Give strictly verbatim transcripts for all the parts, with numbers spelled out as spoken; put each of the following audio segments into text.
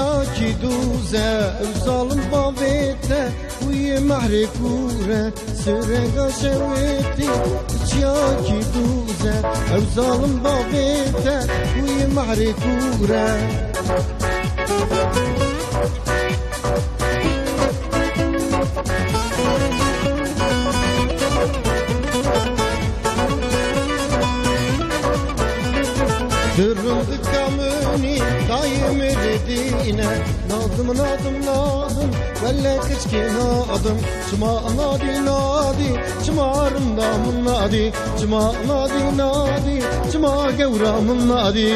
Çiyakî dûze ew zalim bavê te û yê mehrê kûr e, sirega şewitî. Çiyakî dûze ew zalim bavê te û yê mehrê kûr e. Di rindika min î dayê min ê dîne. Nadim, nadim, nadim, wele keçikê nadim. Çima nadî, nadî, çima rinda min nadî. Çima nadî, nadî, çima gewra min nadî.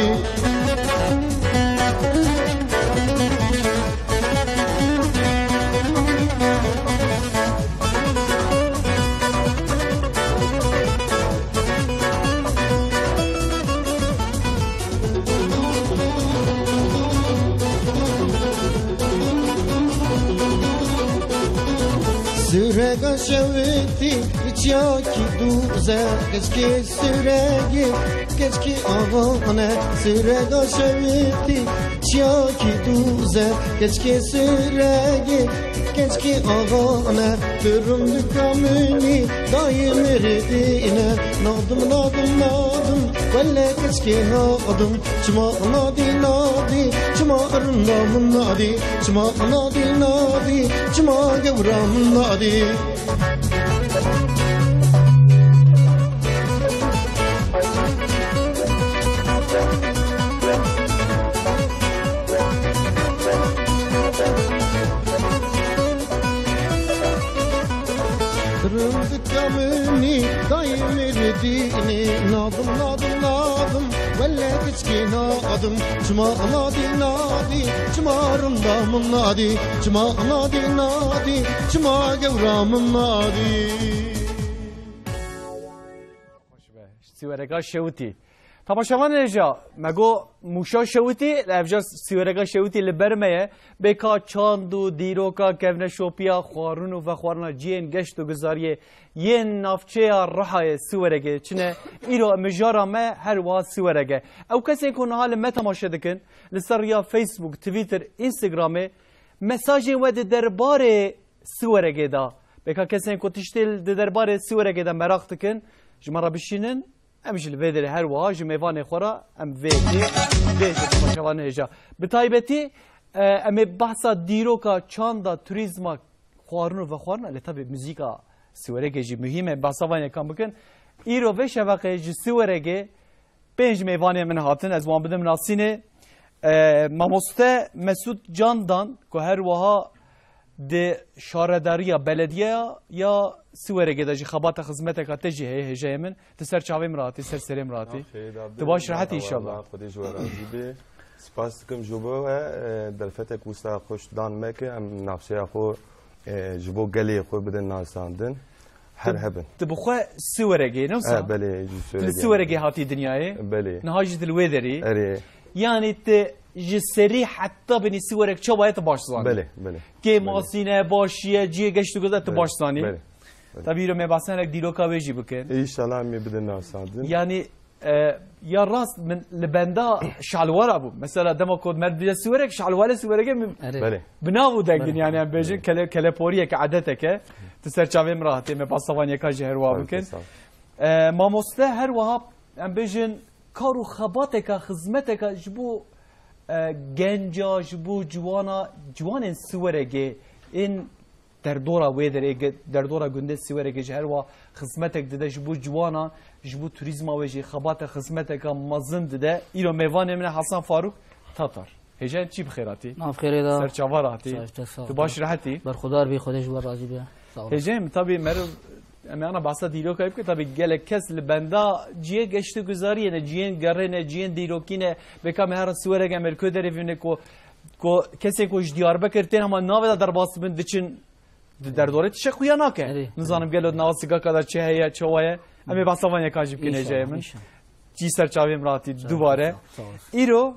Sirega şewitî, çiyakî dûze, keçikê siregê, keçikê axa ne. Sirega şewitî, çiyakî dûze, keçikê siregê, keçikê axa ne. Di rindika min î dayê min ê dîne. Nadim, nadim, nadim, wele keçikê nadim. Çima nadî, nadî, çima rinda min nadî. Çima nadî, nadî, çima gewra min nadî. Rindika min î dayê min ê dîne. Nadim, nadim, nadim, wele keçikê nadim. Çima nadî, nadî, çima rinda min nadî. Çima nadî, nadî, çima gewra min nadî. Siwereka şewitî. Temaşevanên hêja, me got Mûşa şewitî, ev ca Siwereka şewitî li ber me ye. Bêka çand û dîroka kevneşopiya xwarin û vexwarina cihên geşt û guzariyê yên navçeya Rihayê Siwerekê çine, îro mijara me her wiha Siwerek e. Ew kesên ku niha li me temaşe dikin, li ser riya Facebook, Twitter, Instagramê mesajên we di derbarê Siwerekê de. Bêka kesên ku tiştê di derbarê Siwerekê de meraq dikin, ji me re bişînin, em jî li vê derê her wiha ji mêvanê xwe re em vê yekê bêjin temaşevanên hêja. Bi taybetî, e, em ê behsa dîroka çanda, turîzma, xwarin û vexwarina, lê tevî muzîka Siwerekê jî muhîm e, behsa van yekan bikin. Îro vê şeveqê ji Siwerekê pênc mêvanê min hatin, ez wan bidim nasînê. E, mamoste Mesûd Candan, ku her wiha di şaredariya, belediyeya ya Siwerekê de jî xebata xizmeteka te jî heye, hêjayê min, tu ser çavê min re hatî, ser serê min re hatî. Xêr Tu baş, rehet înşallah. Xwedê ji we razî be. Spas dikim ji bo we, e, derfetek wisa xweş dan me ke em navçeya xwe, e, ji bo gelê xwe bidin nasandin. Her hebin. Tu bi xwe Siwerekê, ne wisa? E, belê, ji Siwerekê. Tu li Siwerekê hatî dinyayê? Belê. Niha jî tu li wê derî? Erê. Yanî tu ji serî heta binî Siwerek çawa ye tu baş zanî? Belê, belê. Kêmasîne, başiye, cihê geşt û guzar tu baş zanî. Belê, belê. Tabii îro me behsa hinek dîroka wê jî bikin. Înşallah em ê bidin nasandin. Yanî E, ya rast min li benda şalwara bû. Mesela dema ku me dibêje Siwerek, şalwarê Siwerekê min Erê. Belê. Bi nav û deng din, Belê. Yani em bêjin Belê. Kele-, keleporiyeke, edeteke. Tu ser çavê min re hatî, me behsa van yeka jî her wiha bikin. Sağ ol. E, mamoste her wiha em bêjin kar û xebateka, xizmeteka ji bo, e, genca, ji bo ciwana, ciwanên Siwerekê, ên derdora wê derê, ge-, derdora gundê Siwerekê jî her wa xizmetek dide ji bo ciwanan, ji bo turîzma wê jî xebate xizmeteka mezin dide. Îro mêvanê min e Hasan Faruk Tatar. Hêjayê çî bi xêr hatî. Nav xêrê de. Ser çava re hatî. Sağ ol, sağ ol. Tu baş rehetî. Berxudar bî, Xwedê ji we razî be. Sağ ol. Hêjayê min, tabî meriv, em ê ana behsa dîrokayê bikin. Tabî gelek kes li benda cihê geştûguzariyê ne, cihên gerê ne, cihên dîrokî ne. Bêka me her Siwerek em ê li ku derê bîne ku, ku kesên ku ji Diyarbekir tên hema navê de derbas dibin, diçin Di derdorê tişek xuya nake. Erê. Nizanim gelo di nava sigaka de çi heye, çawa ye. Em ê behsa van yekan jî bikin, Înşallah, hêjayê min. Înşallah. Çî ser çavê min hatî dubare. Sağ ol, sağ ol. Îro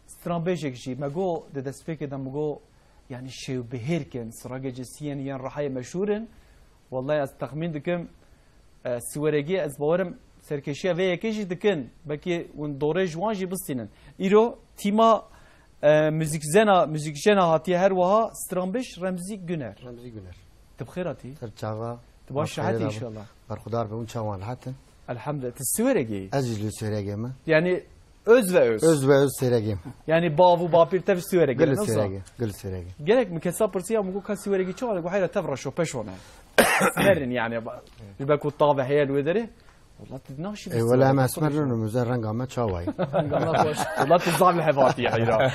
stranbêjek jî me got, di destpêkê de min got, yani şêwbihêr kin, siragê cisiyên yên Rihayê meşhûr in. Wellahî ez texmîn dikim, e, Siwerekê ez bawerim serkêşiya vê yekê jî dikin. Belkî hûn dorê ji wan jî bistînin. Îro tîma E, muzîkzena, muzîkjena hatiye her wiha stranbêj Remzî Guner. Remzî Guner. Tu bi xêr hatî? Ser çava. Tu baş, Xêr hatî inşallah. Berxudar be, hûn çawan hatin? Elhamdülillah. Tu Siwerekê yî? Ez jî li Siwerekê me. Yani öz ve öz. Öz ve öz Siwerekê me. Yani bav û bapîr tev Siwerekê ne, Siwerekê, gil Siwerekê. Gerek min kesa pirsiya, min got ka Siwerekî çawa, got heyra tev reşo peşo ne. Esmerin yani, ba-, ji ber ku tave heye li wê derê. Wela tu naşî. E, wela em esmer nûn, muze renga me çawayî. Renga me xweş. Wela tu zaf li hev hatî heyra.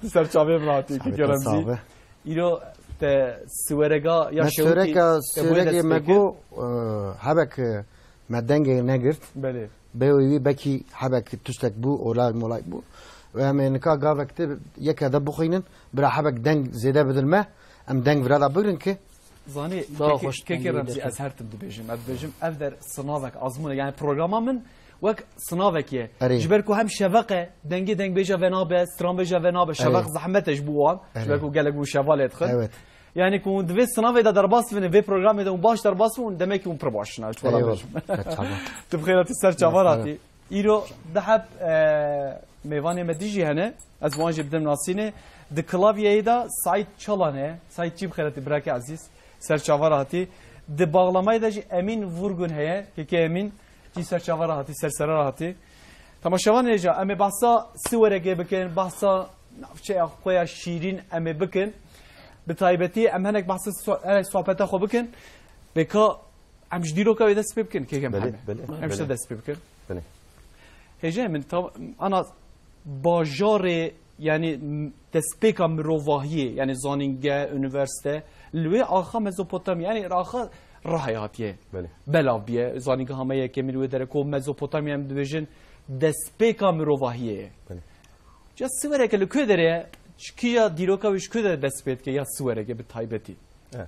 Tu ser çavê min hatî, kî kerem zî. Îro te Siwereka ya Şewitî, Siwereka, te bûye Siwerekê me destpêkir. Got, e, hebek, e, me dengê negirt. Belê. Bê wî wî bekî hebek tiştek bû, olay molay bû. Ve em ê nika gavek te yeke de bixwînin, bira hebek deng zêde bidin me, em deng vira da bigrin ki. Zanî, Daha kekê, hoş kekê dengê Remzî, de. Ez her tim dibêjim. Ez dibêjim, ev der sinavek, azmûne. Yani programa min wek sinavek ye. Erê. Ji ber ku hem şeveq e, dengê dengbêja venabe, stranbêja venabe, şeveq Erê. Zehmet e ji bo wan. Ji ber Erê. Ku gelek hûn şevalê dixin. Evet. Yani ku hûn di vê sinavê de derbas bibin, vê programê de hûn baş derbas bibin, demek ki hûn pir baş in, ez ji wala Eyvallah. Bêjim. Evet, tamam. Tu bi xêr hatî, ser çava hatî. Îro du heb, e, mêvanê me dijî hene. Ez wan jî bidim nasînê. Di klavyeyê de Saîd Çalan e. Saîd, çî bi xêr hatî birakê ezîz. Ser çava hatî. Di bağlamayê de jî Emîn Vurgun heye. Kekê Emîn, çî ser çava hatî, ser sera hatî. Temaşevanê hêja, em ê behsa Siwerekê bikin, behsa navçeya xwe ya şîrîn em ê bikin. Bi taybetî em hinek behsa so-, hinek sohbeta xwe bikin. Bê ka Em ji dîroka wê dest pê bikin, kêkem Belê, heme. Belê, Em ji te belê. Dest pê bikin. Belê. Hêjayê min, tam ana bajarê, yani, m-, destpêka mirovahiyê, yani zanînge, unîversîte, li wê axa Mezopotamya, yani axa Rihayê hatiye. Belê. Belav biye, zanîngeha me yekemîn wê dere ku Mezopotamya em dibêjin destpêka mirovahiyê ye. Belê. Ca Siwereke li ku derê ye? Ji kîja dîroka wî ji ku de dest pê dike ya Siwereke bi taybetî? E,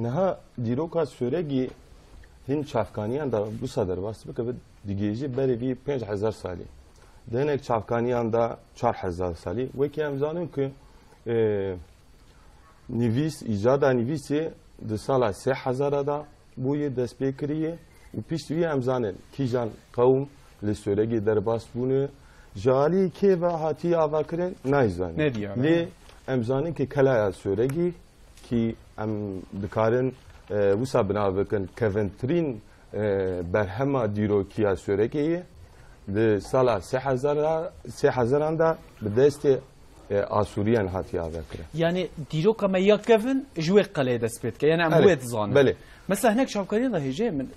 niha dîroka Siwerekî hin çavkaniyan da wisa derbas bike, bi digêjî berê vî pênc hezar salî. Di hinek çavkaniyan da çar hezar salî. Wekî em zanin ku, e, nivîs, îcada nivîsê di sala sê hezar da bûye destpêkirî ye û piştî wî em zanin kîjan qewm li Siwerekê derbas bûne, ji alî kê ve hatiye avakirin, nayê zanin. Ne diyar, Lê he? Em zanin ki Kelaya Siwerekî, ki em dikarin, e, wisa bi nav bikin, kevintirîn, e, berhema dîrokiya Siwerekê ye, di sala sê hezar, sê hezaran de bi destê, e, Asûriyan hatiye avakirin. Yani dîroka me ya kevin ji wê qeleyê dest pê dike. Yani em Erê, wê dizanin. Belê. Mesela hinek çavkariyan da hêjayê min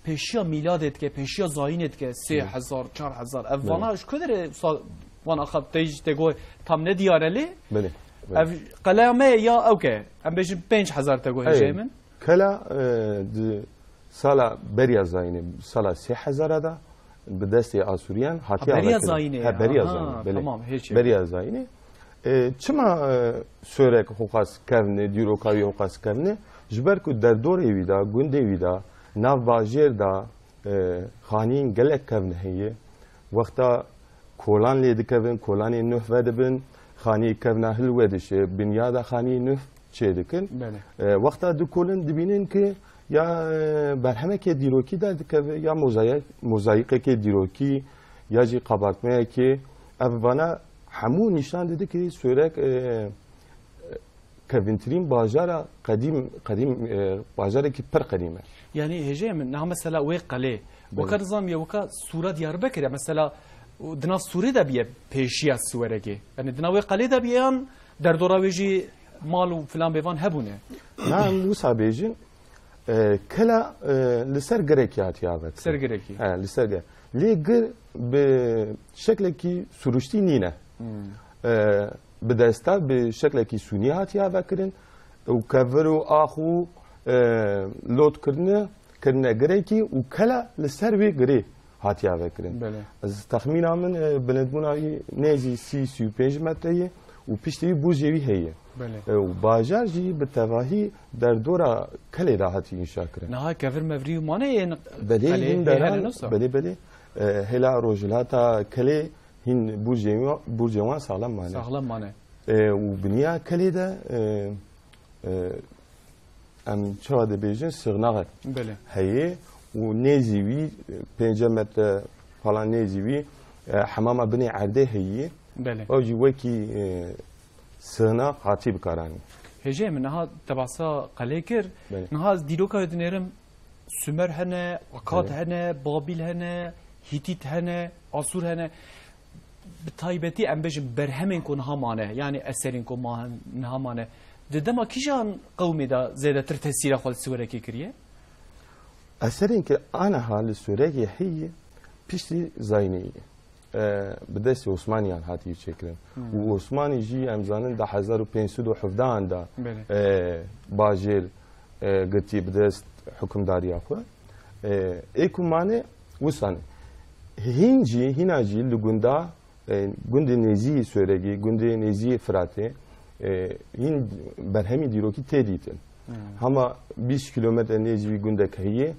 pêşiya mîladê dike, pêşiya zayînê dike, sê hezar, çar hezar. Ev Belê. Vana ji ku derê sa-, van axab te jî te got tam ne diyar e lê. Belê, belê. Ev qeleya me ya ew ke, em bêjin pênc hezar te got Erê, hêjayê min. Kela, e, di sala beriya zayînê, sala sê hezar da bi destê Asûriyan hatiye beriya zayînê. Ha, beriya zayînê, belê. Tamam, hêçe. Beriya zayînê. E, çima, e, Siwerek xwe xwest kevne, dîroka wî xwe xwest kevne? Ji ber ku derdorê wî de, gundê wî de, nav bajêr de, e, xaniyên gelek kevn heye. Wexta kolan lê dikevin, kolanên nuh vedibin, xaniyê kevna hil vedişe, binyada xaniyê nuh çêdikin. Belê. E, wexta dikolin dibînin ki ya, e, berhemeke dîrokî derdikeve, ya mozayek-, mozayîqeke dîrokî, ya jî qabartmeyekê. Ev vana hemû nîşan dide ki Siwerek, e, kevintirîn bajara qedîm, qedîm, e, bajarekî pir qedîm e. Yani hêjayê min, niha mesela wê qelê, Belê. Weka nizam ye, weka Sûra Diyarbekir e, mesela, dina Sûrê de biye pêşiya Siwerekê. Yani dina wê qelê de biye yan derdora wê jî mal û filan bêvan hebûne. Na em wisa bêjin, e, kela, e, li ser girekî hatiye avekirin. Ser girekî. He, li ser gir. Lê gir bi şeklekî suruştî nîne. Hmm. E, bi desta bi şeklekî sûnî hatiye avekirin û kevir û ax û, e, lot kirine, kirine girekî û kela li ser wê girê hatiye vekirin. Belê. Ez texmîna min, e, bilindbûna wî nêzî sî, sî û pênc metre ye û piştî wî burcê wî heye. Belê. E, û bajar jî bi tevahî derdora kelê de hatî înşa kirin. Niha kevir mevrî û mane yên Belê, qelê hîn hê deran, hene nosa? Belê, belê. E, hêla rojhilata kelê hîn burcê wa-, burcê wan saxlem mane. Saxlem mane. E, û biniya kelê de, e, e, em çawa dibêjin, sığnaxek Belê. Heye û nêzî wî, e, pênc metre falan nêzî wî, e, hemama binê erdê heye. Belê. Ew jî wekî, e, sığınak hatî bikaranîn. Hêjê min niha te behsa qelê kir. Belê. Niha ez dîroka wê dinêrim, Sumer hene, Akad Belê. hene, Babîl hene, Hîtît hene, Asûr hene. Bi taybetî em bêjin berhemên ku niha mane, yanî eserên ku ma-, niha mane. Di dema kîjan qewmê de zêdetir tesîra xwe li Siwerekê kiriye? Eserên ki aniha li Siwerekê heye piştî Zayînê ye. E, bi destê Osmaniyan hatiye çêkirin. Hmm. Û Osmanî jî em zanin di hezar û pênc sed û hevdehan de, Belê. e, bajêr, e, girtiye bi dest hukimdariya xwe. E, ê ku mane wisa ne. Hîn jî, hîna jî li gunda, e, gundê nêzî Siwerekê, gundê nêzî Firatê, e, hîn berhemî dîrokî tê dîtin. Hmm. Hema bîst kîlometre nêzî wî gundek heye,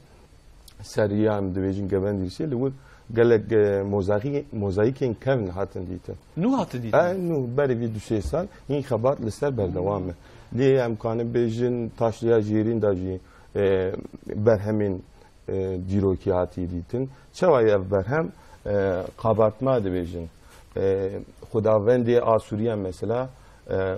ser riya em dibêjin Gevendîrşê, li wir gelek, e, mozayî-, mozayîkên kevn hatin dîtin. Nû hatin dîtin? E, nû berê vî du sê sal hîn xebat li ser berdewam e. Lê em kanin bêjin taşliya jêrîn de jî, e, berhemên, e, dîrokî hatiye dîtin. Çawa ye ev berhem? E, kabartma dibêjin. E, xwedavendê Asûriyan mesela, e,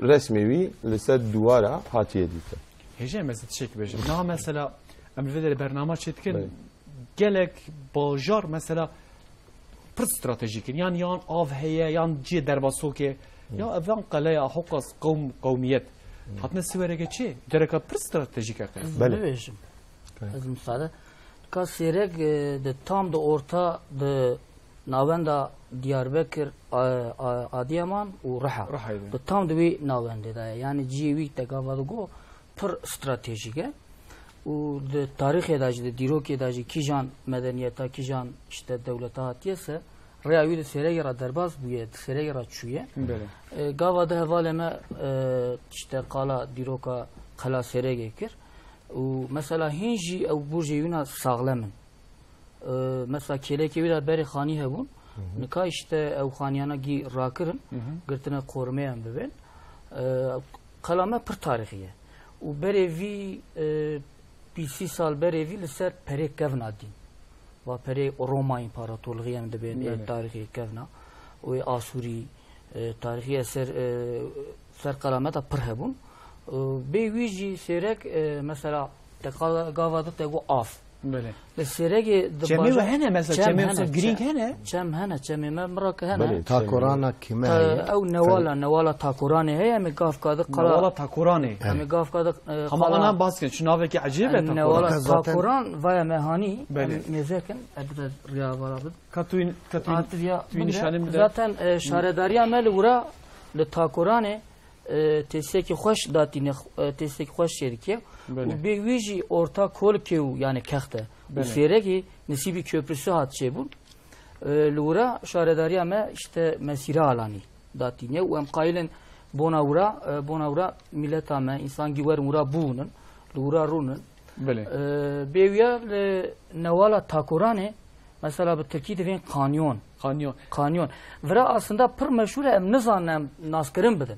resmê wî li ser duwara hatiye dîtin. Hêjê, em ez tiştek bêjim. Niha mesela em li vê derê bernama çêdikin. Belê. Gelek bajar mesela pir stratejîk in. Yan, yan av heye, yan cihê derbasokê. Hı. Ya evan qeleya Hoqas qewm, qewmiyet. Hı. Hatine Siwerekê çi? Dereka pir stratejîk e qey. Ez Belê. bibêjim. Belê. Ez müsaade. Ka Sêrek, e, di tam di orta di navenda Diyarbekir, a, a, Adiyaman û Riha. Rihayê de. Di tam di wî navendê de ye. Yani cihê wî te gava digo pir stratejîk e. Û di tarîxê de jî, di dîrokê de jî kîjan medeniyeta, kîjan işte dewleta hatiye se, rêya wî di Sêregê re derbas bûye, di Sêregê re çûye. Belê. E, gava di hevalê me, e, işte qala dîroka Qela Sêregê kir. Û mesela hîn jî ew burjê wîna saxlem in. E, mesela kêlekê wî de berê xanî hebûn. Hı hı. Nika işte ew xaniyana gî rakirin, Hı hı. girtine qormê em bibên. E, qela me pir tarîxî ye. Û berê vî, e, bîsî sal berê vî li ser perê kevna dîn. Va perê Roma Împaratorluğu em dibên, e, Belê. tarîxê kevna. Û ê Asûrî, e, tarîxî eser, e, ser qela me de pir hebûn. E, bê wî jî Sêrek, e, mesela, te qala gava de te got av. Belê. Li Sêregê di Çemê bajar we hene mesela, çem çemê hene, wisa girîng çem, hene? çem hene, çemê me mirake hene. Belê, Takorana çemê. kime Ta-, heye? Ew newala, newala Takoranê heye, em ê gavka de qala. Newala Takoranê. Em ê gavka de, e, Hema qala ana bas kin, çi navekî ecêb e Takoran. Newala Zaten Takoran vaya me hanî, Belê. em mêzekin, e, bi de riya vala bid. Ka tu in-, ka tu in-, Hativiya tu binde. nîşanî bide. Zaten, e, şaredariya me li wira li Takoranê, e, tesîsekî xweş datîne, e, tesîsekî xweş çêdike. Belê. Û bê wî jî orta kolikê û yani kexte. Û Belê. Sêrekî nisîbî köprüsü hat çêbûn. E, li wira şaredariya me işte mesîra alanî datîne û em qayilin bona wira, e, bona wira mileta me, însan gî werin wira bûnin, li wira rûnin. Belê. E, bêwiya li newala Takoranê, mesela bi tirkî divên kanyon. Kanyon. Kanyon. Vira aslında pir meşhur e, em nizanin em naskirin bidin.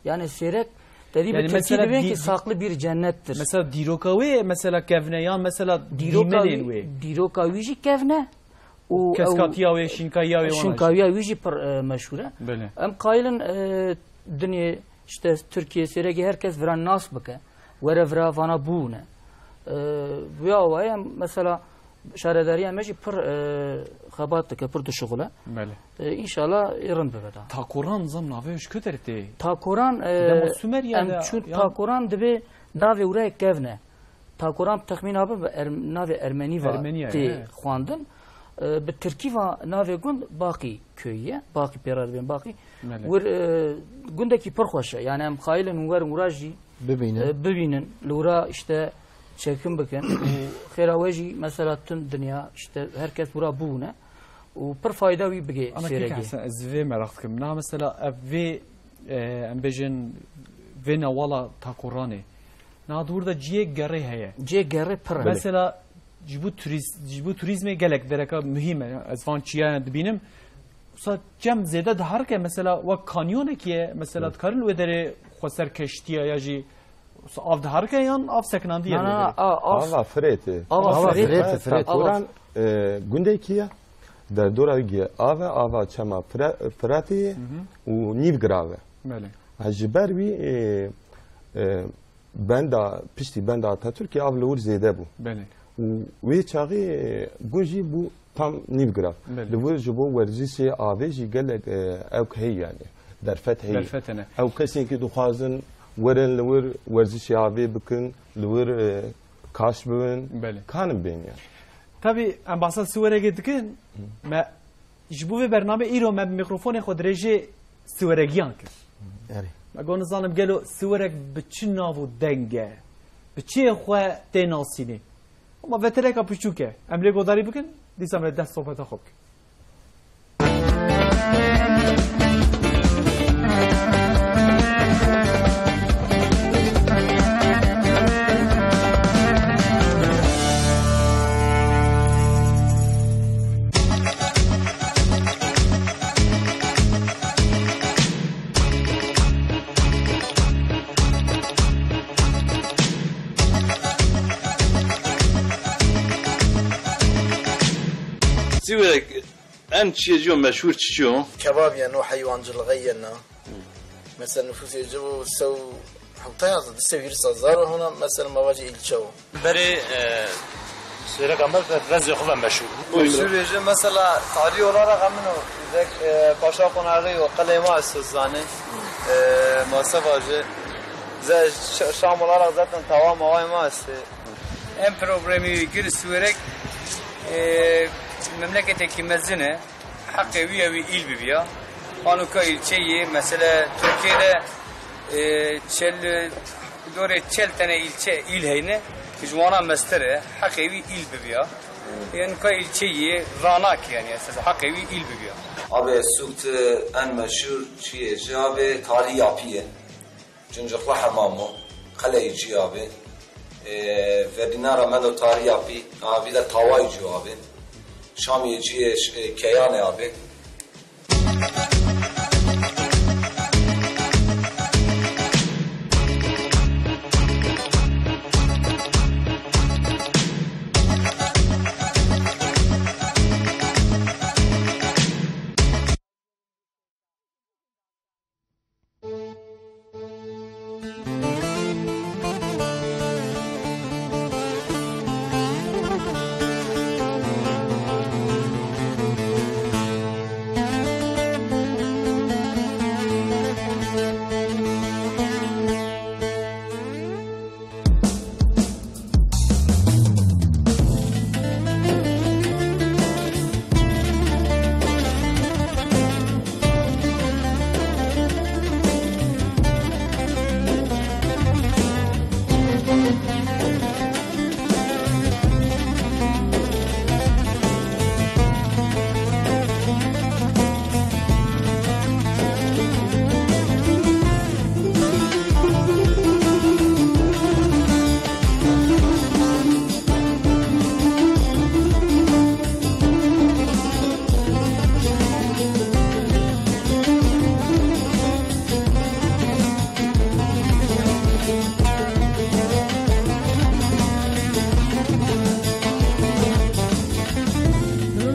Yani Sêrek, te dî bi Yani tirkî mesela divên dî-, ki dî-, saklı bir cennettir. Mesela dîroka wê, mesela kevne yan mesela Dîroka dîmenên wî, wê. dîroka wî jî kevne. Û ew Keskatiya wê, şînkayiya wê wana jî. Şînkayiya wî jî pir, e, meşhur e. Belê. Em qayilin, e, dinyê, işte Tirkiye, Sêrekê her kes vira nas bike. Were vira vana bûne. E, vê awayê em mesela şaredariya me jî pir, e, xebat dike, pir dişuxule. Belê. E, înşallah ê rind bibe da. Takoran zam navê ji ku derê tê? Takoran, e, Dema Sumerya em de çûn yan Takoran dibê navê wira kevne. Takoran texmîna bibe erm-, navê Ermenî va Ermeniya, tê he. xwendin. E, bi tirkî va navê gund Baqî köyü ye. Baqî pêra dibên Baqî. Belê. Wir, e, gundekî pir xweş e. Yani em qayilin hûn werin wira jî, Bibînin. e, bibînin. Li wira işte çekim bikin. Û xêra we jî mesela tim dinya işte her kes wira bûne. Û pir fayda wî bigê Ana kek Sêrekê. Hesen, ez vê meraq dikim. Na mesela ev vê, e, em bêjin vê newala Takoranê. Na di wir de ciyê gerê heye. Ciyê gerê pir e. Mesela ji bo turîz-, ji bo turîzmê gelek dereka muhîm e. Ez van çiya dibînim. Wisa çem zêde diherike, mesela wek kanyonekî ye, mesela Hı. dikarin wê derê xweser keştiya ya jî wisa av diherike yan av sekinandiye Na, na, na, lê? a-, av-, Ava Firêtê. Ava Ava Firêtê. Firêtê, Firêtê. Takoran, e, gundekî ye. Derdora wî giya ava, ava çema Fira-, Firatê ye û Nîvgirav e. Belê. Ha, ji ber wî, e, e, benda, piştî benda Atatürkê av li wir zêde bû. Belê. Û wê çaxê, e, gun jî bû tam Nîvgirav. Belê. Li wir ji bo werzişê avê jî gelek, e, ewk heye yani. Derfet heye. Derfet hene. Ew kesên ki dixwazin werin li wir werzişê avê bikin, li wir, e, kaş bibin, Belê. kanin bên yani. Tabî em behsa Siwerekê dikin, me ji bo vê bernamê îro me bi mîkrofonê xwe dirêjê Siweregiyan kir. Erê. Me got nizanim gelo Siwerek bi çi nav û deng e, bi çiyê xwe tê nasînê. Ama vetereka piçûk e. Em lê godarî bikin, dîsa me dest sohbeta xwe bikin. Siwek, en çiyê ciyo meşhur çi ciyo? Kebab yeno, heywancılığı yena. Mesela nüfus yeci bu sew hewtaya di sew hîris hezar û hona mesela mavaci ilçe o. Berê, e, Sêreka me bi rezê xwe ve meşhûr bû. Meşhûr êje mesela tarih olarak emin o. Zek, e, paşa konağı o, qelê ma esto zanê. E, masa vaje. Ze ş-, Şam olarak zaten tava mavay ma este. Em programî gir Siwerek, e, memleketeki mezin e. Heqê wî ye wî îl bibiya. Anuka îlçe yê, mesela Tirkiye de, e, çel, dorê çel tene îlçe, îl heyne, ji wana mestir e, heqê wî îl bibiya. Anuka îlçe yê ranak yani esas, heqê wî îl bibiya. Abi, Sûkt en meşhur çiyê ji abi, Tarî Yapî ye. Cuncuklu hemam o. Qeleyî cî abi. Ee, vedîna re melo Tarî Yapî. Abi de tawayî cî abi. Şamiyê cî, e, keyanê abi.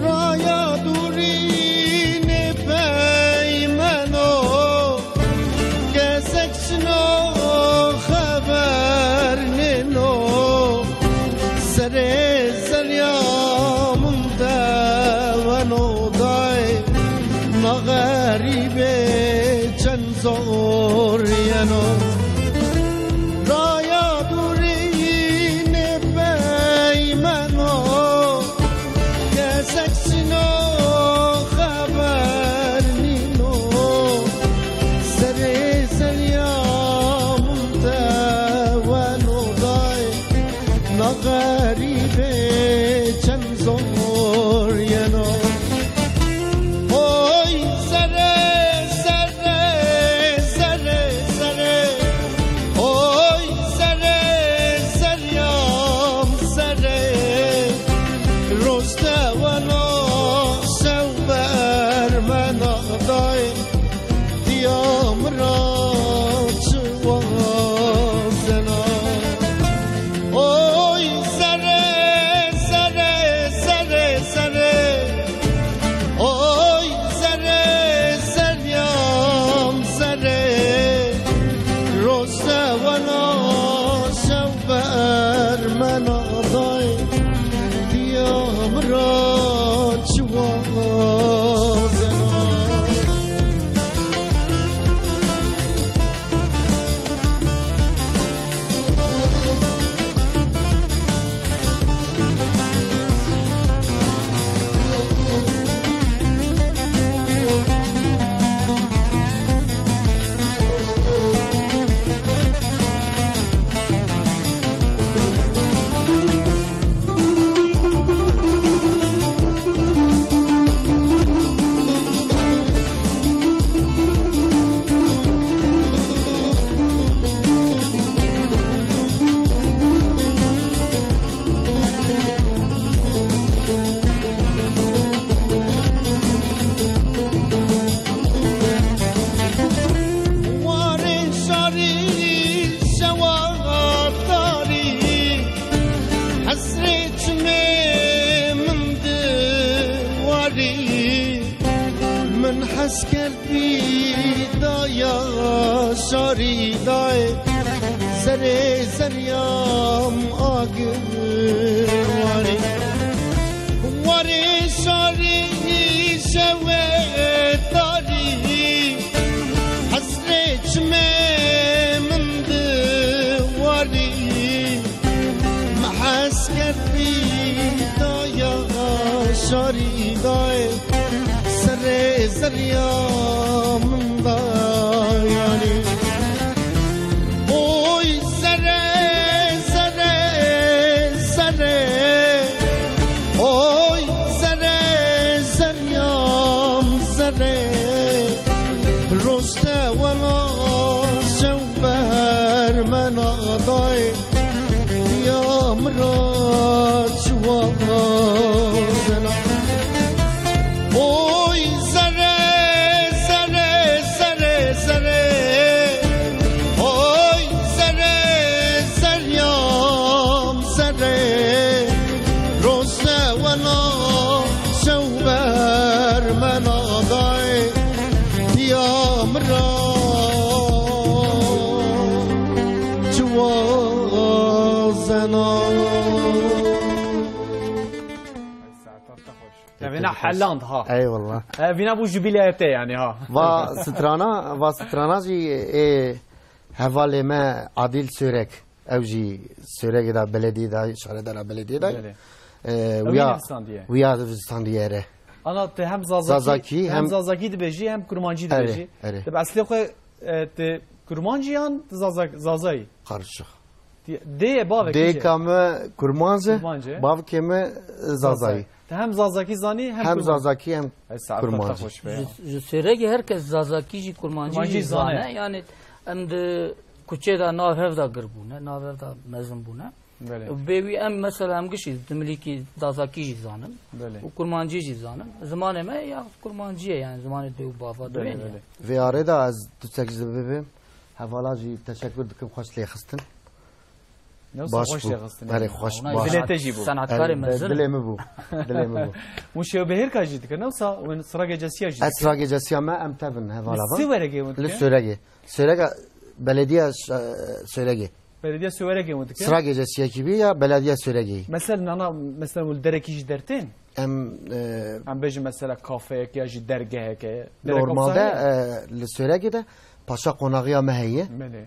Raya dûrî nêpeymeno, kesek çino xeber nêno. Serê zerya min de weno dayê, na xerîbê çend zor yeno. Raya dûrî nêpeymeno, kesek çino xeber nîno. Serê zerya min de weno dayê, na xerîbê çend zor yeno. Oy zere, zere, zere, zere. Skerpî daya şarî dayê, zerê zeryam agir warê. Warê şarî şewê tarî, hesrê çimê min di warî. Mehes kerdî daya şarî dayê, serê zerya min da yarî. Oy zere, zere, zere. Oy zere, zeryam zere. Roste wela şew ber me nadayê. Ya min ra çi wazena. Oy zere, zere, zere, zere. Oy zere, zeryam zere. Roze wena şew ber me nadayê. Ya min ra çi wazena. Te vêna heland ha. Eyvallah. E, vîna bû jubileyê te yani ha. Va strana, va strana jî, e, hevalê me Adil Sörek. Ew jî Söregê de belediyê de, şaredara belediyê de. Belê. E, Ew wiya, yine standiye. Wiya standiye re. Ana te hem Zazakî, Zazakî, hem hem Zazakî dibêjî, hem Kurmancî Erê, dibêjî. Erê. Te bi eslê xwe, e, te Kurmancî yan Zazak-, Zazayî? Karışık. Dê ye bavekî jî. Dêka me Kurmanc e, Kurmanc e. Bavkê me Zazayî. Te hem Zazakî zanî, hem Kurmanc. Hem Zazakî, hem Kurmancî. Ji, ji Sêregê herkes Zazakî jî, Kurmancî jî zane. Kurmancî zane. Yani em di kuçê de nav hev de gir bûne, nav hev de mezin bûne. Belê. Bê wî em mesela em gişî Dimilîkî Zazakî jî zanin. Belê. Û Kurmancî jî zanin. Zimanê me ya Kurmancî ye yani, zimanê dê û bava Belê, dibên ya. Belê. Vê arê de ez tu çek ji bibim. Hevala jî teşekkür dikim, xweş lê xistin. Ne wisa Baş xweş bû. Lê xistin Erê, yani. Xweş, Ona baş. Dilê te jî bû. Sanatkarê Erê, mezin. Dilê min bû. Dilê min bû. Hûn şêwbehêrka jî dikin, ne wisa hûn siragê cesiya jî dikin? Ez siragê cesiya me em tevin hevala Li van. Sêweregê hûn Li dikin? Sêweregê. Sêwerega belediya ş-, e, Sêweregê. Belediya Sêweregê hûn dikin? Siragê cesiyekî bî ya belediya Sêweregê. Mesela nana, mesela hûn derekî jî dertên? Em, e, Em bêjin mesela kafeyek ya jî dergeheke. Derek Normalde, olsa heye? E, li Sêweregê de paşa qonaxiya me heye. Belê.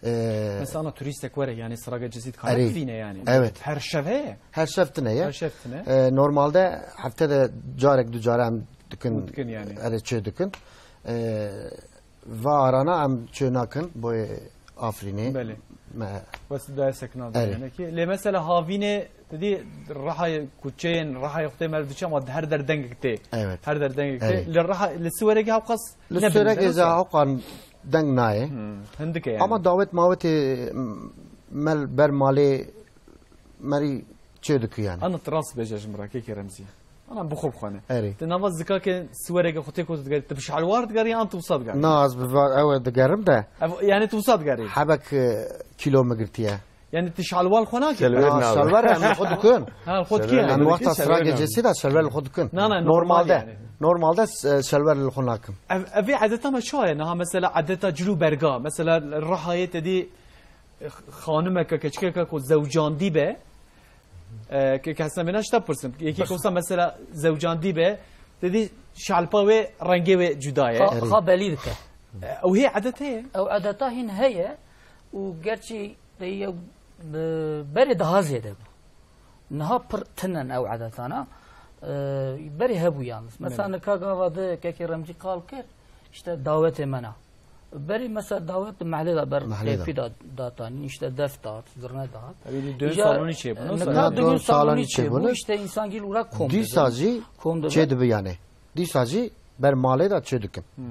Ee, Mesela ana turistek were, yani siragê cesî dikare Erê. Bivîne yani. Evet. Her şev heye? Her şev tine ye. Her şev tine. Ee, normalde hefte de carek du care em dikin. Û dikin yani. Erê çê dikin. Ee, va arana em çê nakin, boyê Afrînê. Belê. Me. Wes dayê sekna Erê. Yani ki. Lê mesela havînê, dedî, rihayê kuçeyên, rihayê xutê merv diçe ama her der dengek tê. Evet. Her der dengek tê. Erê. Li riha, li Siwerekê hewqas Li Siwerekê ze hewqan deng nayê. Hmm, hindike yani. Ama dawet mawetê mel ber malê merî çê dikî yani. Ana tu rast bêje ji min re, kekê Remzî. Ana bi xwe bixwane. Erê. Di nava zikakê Siwerekê xwe tê ku tu digerî, tu bi şalwar digerî an tu wisa digerî? Na, ez bi va-, ew digerim de. Ev, yani tu wisa digerî? Hebek, e, kîlo min girtiye. Yani tu şalwar xwe nakî? Şalwer Ha, nabê. Şalwer em li xwe dikin. Ha, xwe dikî yani. Em wexta Şalwer siragê nabê. Cesî de şalwer li xwe dikin. Na, na, normal Normalde, yani. Normalde, e, şalwer li xwe nakim. Ev, ev ê edeta me çawa ye? Niha mesela edeta cil û berga. Mesela rihayê te dî, e, xanimeke, keçikeke ku zewcandî be. E, ke, ke hesna vêna ji te pirsim. Yekî Bas. Kosa mesela zewcandî be. Te dî şalpa wê rengê wê cuda ye. Xa, Erê. Xa belî dike. E, ew hê edet heye? Ew edeta hîn heye û gerçî Te yew bi berê daha zêde bû. Niha pir tinen ew edetana. Ee, berê hebû yalnız. Mesela Belê. Nika gava de kekê Remzî qal kir, işte dawetê me na. Berê mesela dawet di mehlê de ber Mehlê de. Têpî de datanî, işte def dat, zirne dat. Tabii düğün Îcar, salonî çêbû, e, nasıl? Nika Ya, düğün düğün salonî salonî çêbû, çêbû. İşte insan gîl ura kom Dîsa dibe. Jî Kom dibe. Çê dibe yani. Dîsa jî ber malê de çê dikin. Hmm.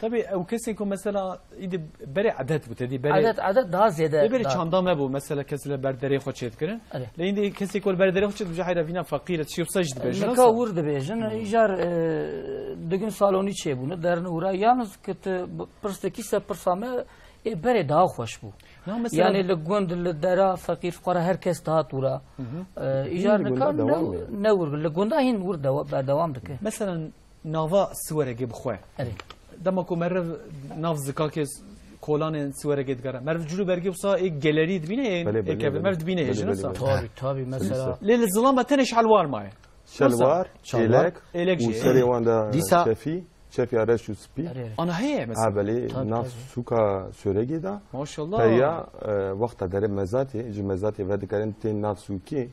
Tabii ew kesên ku mesela îdî berê edet bû, te dî berê Edet, edet daha zêde Lê berê da. Çanda me bû, mesela kes li ber derê xwe çê dikirin. Erê. Lê îndî kesê ku li ber derê xwe çê dibêje heyra vîna feqîr e, tiştê wisa jî dibêjin, Nika wisa? Wir dibêjin, Hmm. Îcar, e, digin salonî çêbûne, derin ûra. Yalnız ki tu bi-, pirstekî ser pirsa me, ê berê daha xweş bû. Na, mesela Yani li gund, li dera, feqîr, fuqara her kes dihat ûra. Hı hı. E, Îcar Îndî nika gunda ne, dewam e. Ne wir, li gunda hîn wir dewa-, berdewam dike. Mesela Nava Siweregê bi xwe. Erê. Dema ku meriv nav zikakê s-, kolanên Siweregê digere. Meriv cil û bergê wisa ê gelerî dibîne, ê, Belê, ê belê, kevin belê. Meriv dibîne Belê, hêjin belê, wisa. Belê. Tabii, tabii, mesela. Lê li zilam me tenê şalwar maye. Şalwar, Wisa. Şalwar. Êlek Êlek û jî. Serê wan de Dîsa çefî, çefîya reş û spî. Erê, erê. Ana heye mesela. Ha, belê, Tabii, nav tabii. Sûka Siweregê de. Maşallah. Peya, e, wexta dere mezatê, ji mezatê vedikarin tên nav sûkê.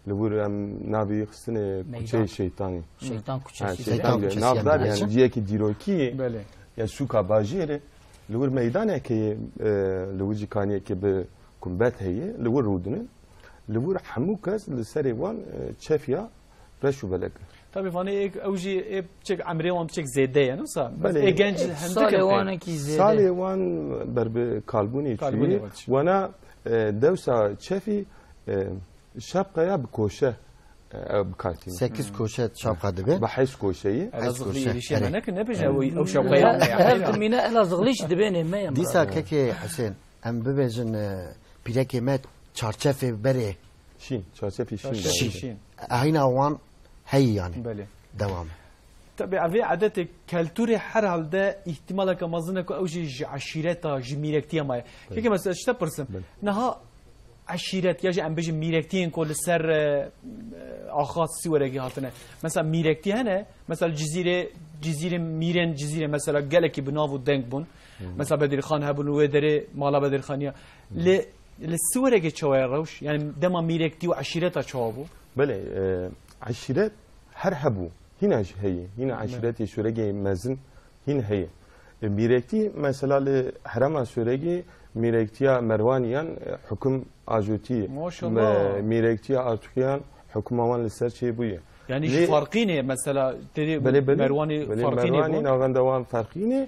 Li wir em navê xistine Meydan. Kuçeyê Şeytanî. Şeytan Ha, kuçesi. Şeytan Şeytan diye. Kuçesi Nav yani dar yani. Ciyekî dîrokî. Belê. Ya sûka bajêr e. Li wir meydanekê, e, li wir jî kaniyekê bi kumbet heye. Li wir rûdinin. Li wir hemû kes li serê wan, e, çefiya reş û belek. Tabii vanê ek, ew jî ê çek emrê wan çek zêde ye, wisa? Belê. Ê genç Ê, hem salê dikin pê. Wanekî zêde. Salê wan ber bi kalbûnê Kalbûnê çûyî. Wan çûyî. Wana, e, dewsa çefî, e, Şapkaya bi koşe, e, ew bi kar tîne. Sekiz koşe şapka dibe. Bi heyş koşeyî. Heyş Elazığlı koşe, êrîşê me erê. Nekin, nebêje ew, ew şapkaya me ya. Hev dimîne Elazığlî jî dibêne me ya. Dîsa Murat. Kekê Husên, em bibêjin, e, pîrekê me çarçefê berê. Şîn, çarçefê şîn Çarçefê berê. Şîn. Heyna wan heyî yani. Belê. Devam. Tabii, evê edetê kelturê herhalde îhtimaleke mezin e ku ew jî ji eşîreta, ji mîrektiya maye. Belê. Keke mesela, ji te pirsim. Belê. Niha eşîret ya jî em bêjin mîrektiyên ku li ser, e, e, axa Siweregê hatine. Mesela mîrektî hene, mesela Cizîrê, Cizîrê mîrên Cizîrê mesela gelekî bi nav û deng bûn. Hı. Mesela Bedirxan hebûn û wê derê mala Bedirxaniya. Hı. Li, li Siweregê çawa ye rewş? Yani dema mîrektî û eşîreta çawa bû? Belê, e, eşîret her hebû. Hîna jî heye. Hîna Belê. Eşîretê Siweregê mezin hîn heye. E, mîrektî mesela li herema Siweregê mîrektiya Merwaniyan, e, hukum ajotî ye. Maşallah. Me-, mîrektiya Artukiyan hukuma wan li ser çêbûye. Yani ji Lê farqînê mesela têrê Belê, belê. Merwanê Belê, farqînê Merwanî bû. Navenda wan farqînê,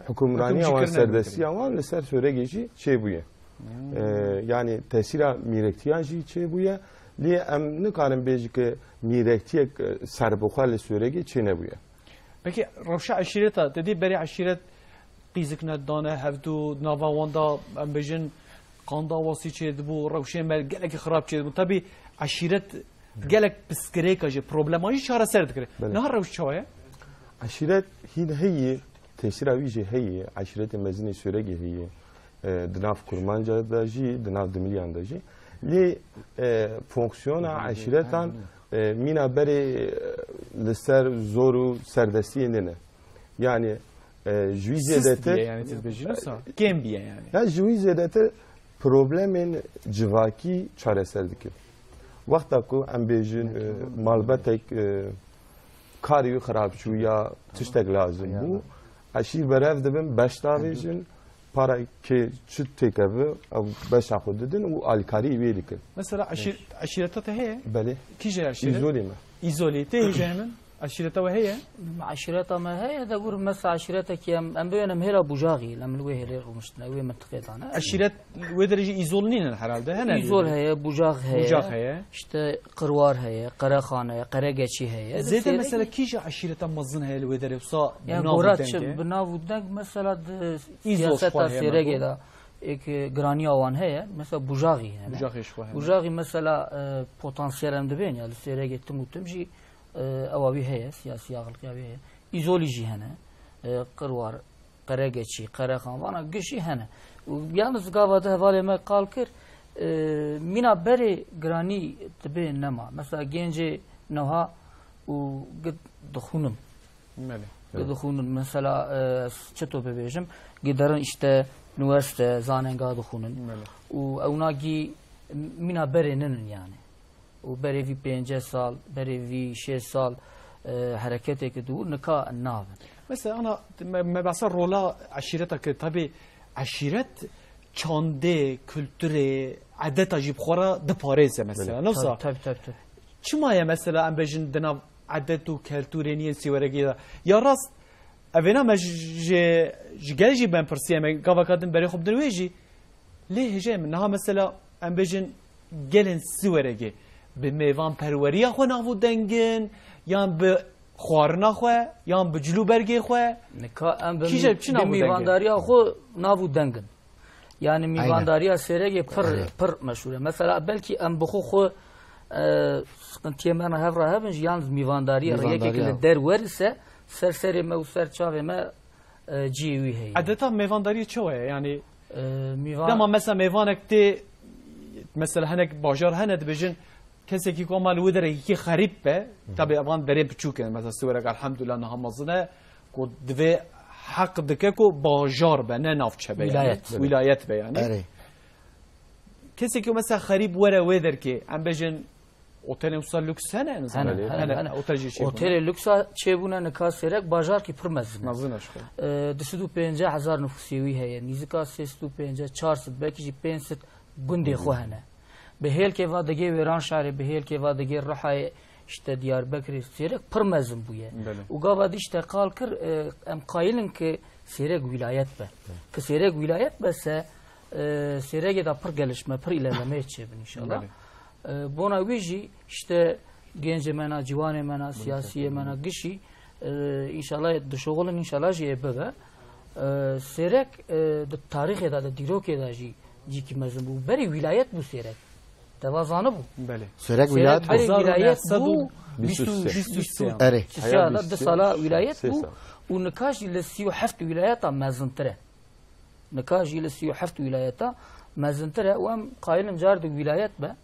hukumraniya Hukum wan jî kirine serdestiya bû. Wan li ser Siweregê jî çêbûye. Hmm. E, yani tesîra mîrektiya jî çêbûye. Lê em nikarin bêjin ki mîrektiyek, e, serbixwe li Siweregê çênebûye. Peki rewşa eşîreta, te dî berê eşîret qîzik nedane, hevdû nava wan da, em bêjin, qandawasî çêdibû, rewşên me gelekî xirab çêdibû. Tabî eşîret gelek piskirêka jî, problema jî çareser dikir. Belê. Niha rewş çawa ye? Eşîret hîn heye, tesîra wî jî heye, eşîretê mezinê Siweregê heye. E, di nav Kurmanca de jî, di nav Dimilyan de jî. Lê, e, fonksiyona eşîretan, e, mîna berê, e, li ser zor û serdestiyê nîne. Yani, e, ji wî Sist zêdetir biye yani, siz bêjin wisa? Kêm biye yani. Ya ji wî zêdetir problemên civakî çareser dike. Wexta ku em bêjin, e, malbetek, e, karî wî xirab çû ya tiştek lazim bû, eşîr berev dibin, beş davêjin, para kê çi têkeve, ew beşa xwe didin û alîkarî wê dikin. Mesela eşîr-, eşîreta te heye? Belê. Kîje eşîret? Îzolî me. Îzolî. Tê hêjayê min? Eşîreta we heye? Eşîreta me heye, de gur mesela eşîretekî em, em bibêjin hêla Bujaxî, em li wê hêlê rûniştine, wê mintiqê dane. Eşîret wê derê jî Îzol nînin herhalde, hene? Îzol heye, Bujax heye, Bujax heye. İşte Qirwar heye, Qerexan heye, Qeregeçî heye. Zêde Sêrek mesela kîja eşîreta mezin heye li wê derê wisa bi Ya nav û gora deng çi, e? Bi nav û deng mesela di Îzol siyaseta ji xwe heye Sêregê me de êk giraniya wan heye, mesela Bujaxî hene. Bujaxê ji xwe hene. Bujaxî mesela, e, potansiyel em dibên ya li Sêregê tim û tim jî, e, ewa wî heye, siyasî axilqiya wî heye. Îzolî jî hene. E, Qirwar, Qeregeçî, Qerexan, vana giş jî hene. Û yalnız gava di hevalê me qal kir, e, mîna berê giranî dibê nema. Mesela gencê niha û gi dixwînin. Belê. Gi dixwînin. Mesela, e, ez çito bibêjim, gi derin işte üniversite, zanenga dixwînin. Belê. Û ewna gî mîna berê ninin yani. Û berê vî pêncî sal, berê vî şêst sal, e, hereketeke dibû, nika nabin. Mesela ana me, me behsa rola eşîreta kir. Tabî eşîret çandê, kulturê, edeta jî bi xwe re diparêze mesela. Belê. Newsa Tabii, tabii, tabii, tabii. Çima ye mesela em bêjin di nav edet û keltûrê nî yên Sêweregê de? Ya rast, evêna me ji, ji, ji gel jî ben pirsiye me, gavaka din berê xwe bidin wê jî. Lê hêjayê min, niha mesela em bêjin gelên Siweregê bi mêvanperweriya xwe nav û deng in, yan bi xwarina xwe, yan bi cil û bergê xwe? Nika em bi Kîje mî-, çi bi nav û deng in? Mîvandariya xwe nav û deng in. Yani Aynen. Mîvandariya Sêregê pir, Erê. Pir meşhûr e. Mesela belkî em bi xwe xwe, e, sıkıntıya me re hev re hebin jî, yalnız mîvandariya Mîvandariya. Rêyekê ki li der werise, Ser serê me û ser çavê me, e, cihê wî heye. Edeta mêvandariyê çawa ye? Yanî E, mîvan- dema mesela mêvanek tê, mesela hinek bajar hene dibêjin, kesekî ku ama li wê derê yekî xerîb be, tabî evan derê biçûk in, mesela Siwerek elhamdulillah niha mezin e, ku divê heq dike ku bajar be, ne navçe be, yanî. Wîlayet. Wîlayet be yanî. Erê. Kesekî ku mesela xerîb were wê derkê, em bêjin otelên wisa lüks hene, nizanim. Hene, hene, hene. Otel jî çêbûne. Otelê lüksa çêbûne, nika Sêrek bajarkî pir mezin e. Mezin e ji xwe. E, du sed û pêncî hezar nifûsê wî heye, nîzika sê sed û pêncî, çar sed, belkî jî pênc sed gundê xwe hene. Bi hêlkê va digê Wêranşarê, bi hêlkê va digê Rihayê, işte Diyarbekirê, Sêrek pir mezin bûye. Belê. Û gava dî işte qal kir, e, em qayil in ki Sêrek wîlayet be. Ki Sêrek wîlayet be se, e, Sêrekê de pir gelişme, pir îlerlemeyê çêbin înşallah. Belê. E, bona wî jî işte gencê me na, ciwanê me na, siyasiyê me na, gişî, e, înşallah dişoxulin, înşallah jî ê bibe. E, Sêrek, e, di tarîxê de, di dîrokê de jî cîkî mezin bû. Berî wîlayet bû Sêrek. Te va zanibû? Belê. Sêrek wîlayet bû. Berî wîlayet bû. Bîst û sê. Bîst û sê. Erê. Çisiya de du sala wîlayet bû û nika jî li sî û heft wîlayeta mezintir e. Nika jî li sî û heft wîlayeta mezintir e û em qayil in car di wîlayet be.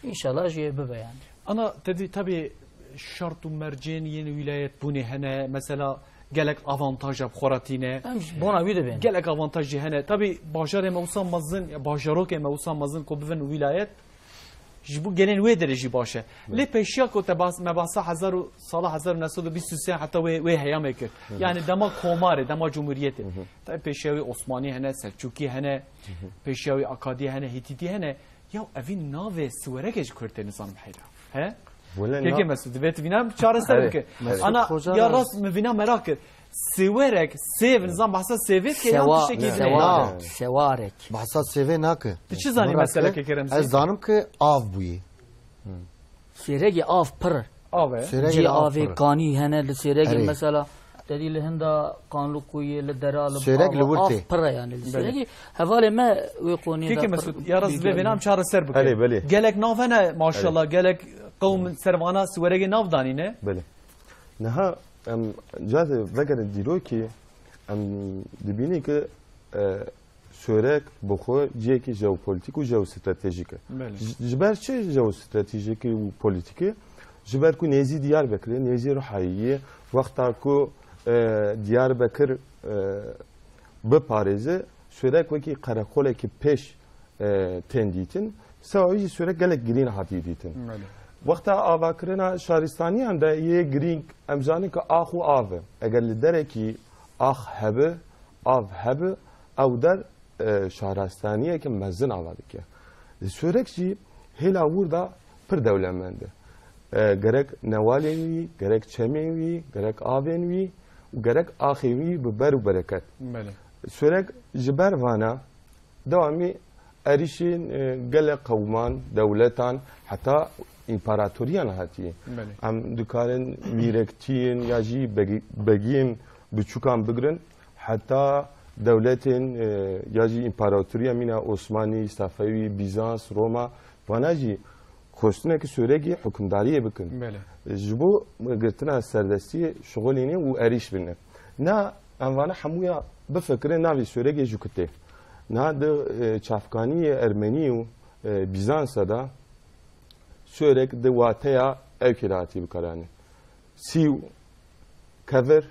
Înşallah jî bibe yanî. Ana te dî tabî şert û mercên yên wîlayetbûnê hene. Mesela gelek avantaja bi xwe re tîne. Em ji bona wî dibên. Gelek avantaj jî hene. Tabî bajarê me wisa mezin, ya bajarokê me wisa mezin ku bibin wîlayet, ji bo gelên wê derê jî baş e. Lê pêşiya ku te bas, me behsa hezar û, sala hezar û neh sed û bîst û sê heta wê, wê heyamê kir. Yanî dema komarê, dema cumhuriyetê. Tabî pêşiya wê Osmanî hene, Selçukî hene, pêşiya wê Akadî hene, Hîtîtî hene. Ya evîn navê Siwerekê ji ku tê nizanim heyra. He? Wele Kekê na- Mesûd, divê tu vîna çareser Erê. bike. Mesûd Ana Xoca ya ra- rast mi vîna merak kir. Siwerek, sêv, nizam behsa sêvê dike yan Sewa, tiştekî Ne. din. sewa, Sewarek. Behsa sêvê nake. Tu çi zanî Merak mesele e, kekê Remzî? Ez zanim ki av bûyî. Sêregê av pir e. Av e. Sêregê Cê av avê pir e. kanî hene li Sêregê Erê. mesela. Te dî li hinda Qanlûqûyê, li Dera, li Sêrek Bava, li wir av tê. pir e yanî li Belê. Sêregê. Hevalê me wê qoniyê Kekê de Mesûd, pir ya rast bilgi vê vênam hene. çareser bike. Belê, belê. Gelek nav hene maşallah, Belê. gelek qewm servana Siweregê nav danîne. Belê. Niha em cazê vegerin dîrokî, em dibînî ki, e, Sêrek bi xwe cihekî jeopolîtîk û jeostratejîk e. Belê. Ji, ji ber çi jeostratejîk û polîtîk e? Ji ber ku nêzî Diyarbekirê, nêzî Rihayê ye, wexta ku, e, Diyarbekir, e, biparêze, Sêrek wekî qereqolekî pêş, e, tên dîtin. Sewayî jî Sêrek gelek girîn hatî dîtin. Belê. Wexta avakirina şaristaniyan de yê girîng em zanin ki ax û av e. Eger li derekî ax hebe, av hebe, ew der, e, şarastaniyeke mezin ava dike. Li Sêrek jî hêla wir de pir dewlemend e. E, gerek newalên wî, gerek çemên wî, gerek avên wî û gerek axên wî bi ber û bereket. Belê. Sêrek ji ber vana dewamî erişên, e, gelek qewman, dewletan, heta împaratoriyan hatiye. Belê. Em dikarin mîrektiyên ya jî begi-, begiyên biçûkan bigirin, heta dewletên, e, ya jî împaratoriya mîna Osmanî, Sefewî, Bîzans, Roma, vana jî xwestineke Sêregê hukimdariyê bikin. Belê. Ji bo girtina serdestiyê şixulîne û erîş bine. Na em vana hemûya bifikirin navê Sêregê jû kitê. Na di, e, çavkaniyê Ermenî û, e, Bîzansa de Sêrek di wateya ewkê de hatî bikaranîn. Sîw, kevir,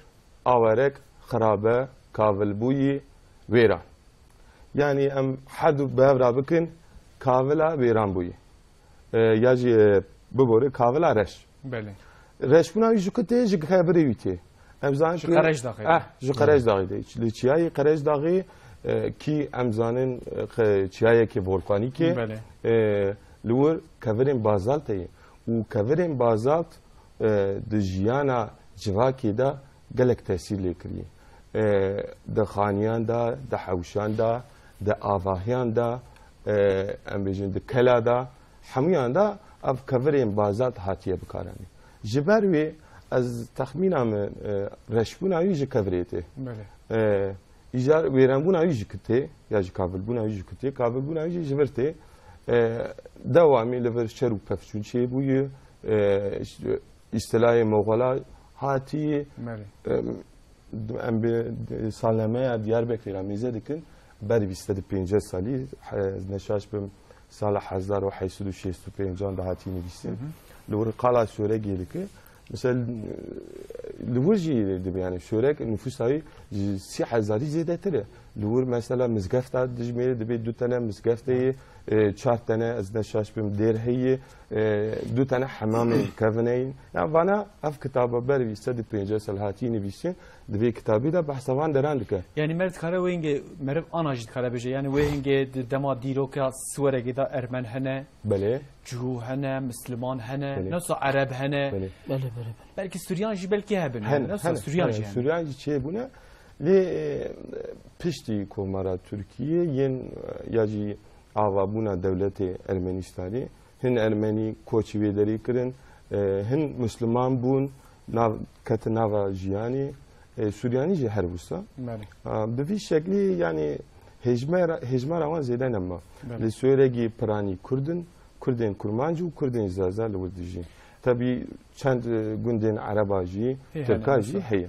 awerek, xirabe, kavilbûyî, wêran. Yanî em her du bi hev re bikin, kavila wêranbûyî. E, ya jî, e, bibore kavila reş. Belê. Reşbûna wî ji ku tê, ji kevirê wî tê. Em zanin Ji ki Qerejdaxê. Eh, ji Qerejdaxê de. Li çiyayê Qerejdaxê, e, ki em zanin, e, xe-, çiyayekê volkanîk e. Belê. E, li wir kevirên bazalt heye. Û kevirên bazalt, e, di jiyana civakê de gelek tesîr lê kiriye. E, di xaniyan de, di hewşan de, di avahiyan de, e, em bêjin di kela de, hemûyan de ev kevirên bazalt hatiye bikaranîn. Ji ber wê ez texmîna min, e, reşbûna wî ji kevirê tê. Belê. E, îcar wêranbûna wî ji ku tê, ya jî kavilbûna wî ji ku tê, kavilbûna wî jî ji vir tê. E, dewamî li vir şer û pevçûn çêbûye, e, îstilayê Moxola Hatî, Belê. em, em bi salnemeya Diyarbekirê re mêze dikin, ber vîst û pênc salî, he, ez neşaş bim, sala hezar û heyt sed û şêst û pêncan de hatî nivîsîn. Hı hı. Li wir qala Soregê dike. Mesela, li wir jî dibe, yani Sorek nüfusa wî ji sî hezarî zêdetir e. Li wir mesela mizgefta dijmêre dibe du tane mizgeftê ye, e, çar tane, ez neşaş bim, dêr heye, e, du tane hemamên kevin heye. Ya vana ev kitaba ber vîst û pêncî sal hatî nivîsîn, di vê kitabê de behsa van deran dike. Yani meriv dikare wê hingê, meriv ana jî dikare bêje. Yani wê hingê di dema dîroka Siwerekê de Ermen hene, Belê. Cihû hene, Misliman hene, Belê. Newsa Ereb hene. Belê. Belê, belê, belê. Belkî Suryan jî belkî hebin. Hene, Newsa hene, Suryan hene. Jî hene. Suryan jî çêbûne. Lê, e, piştî Komara Tirkiye yên, e, ya jî avabûna dewletê Ermenistanê, hin Ermenî koçî wê derê kirin, e, hin Misliman bûn, nav, ketin nava jiyanê, e, Suryanî jî her wisa. Belê. A, bi vî şeklî, yani, hêjmera, hêjmera wan zêde nema. Belê. Li Soregê piranî Kurd in, Kurdên Kurmanc û Kurdên Zaza li wir dijîn. Tabî çend, e, gundên Ereba jî, Hê, Tirka hene, jî mesela. Heye.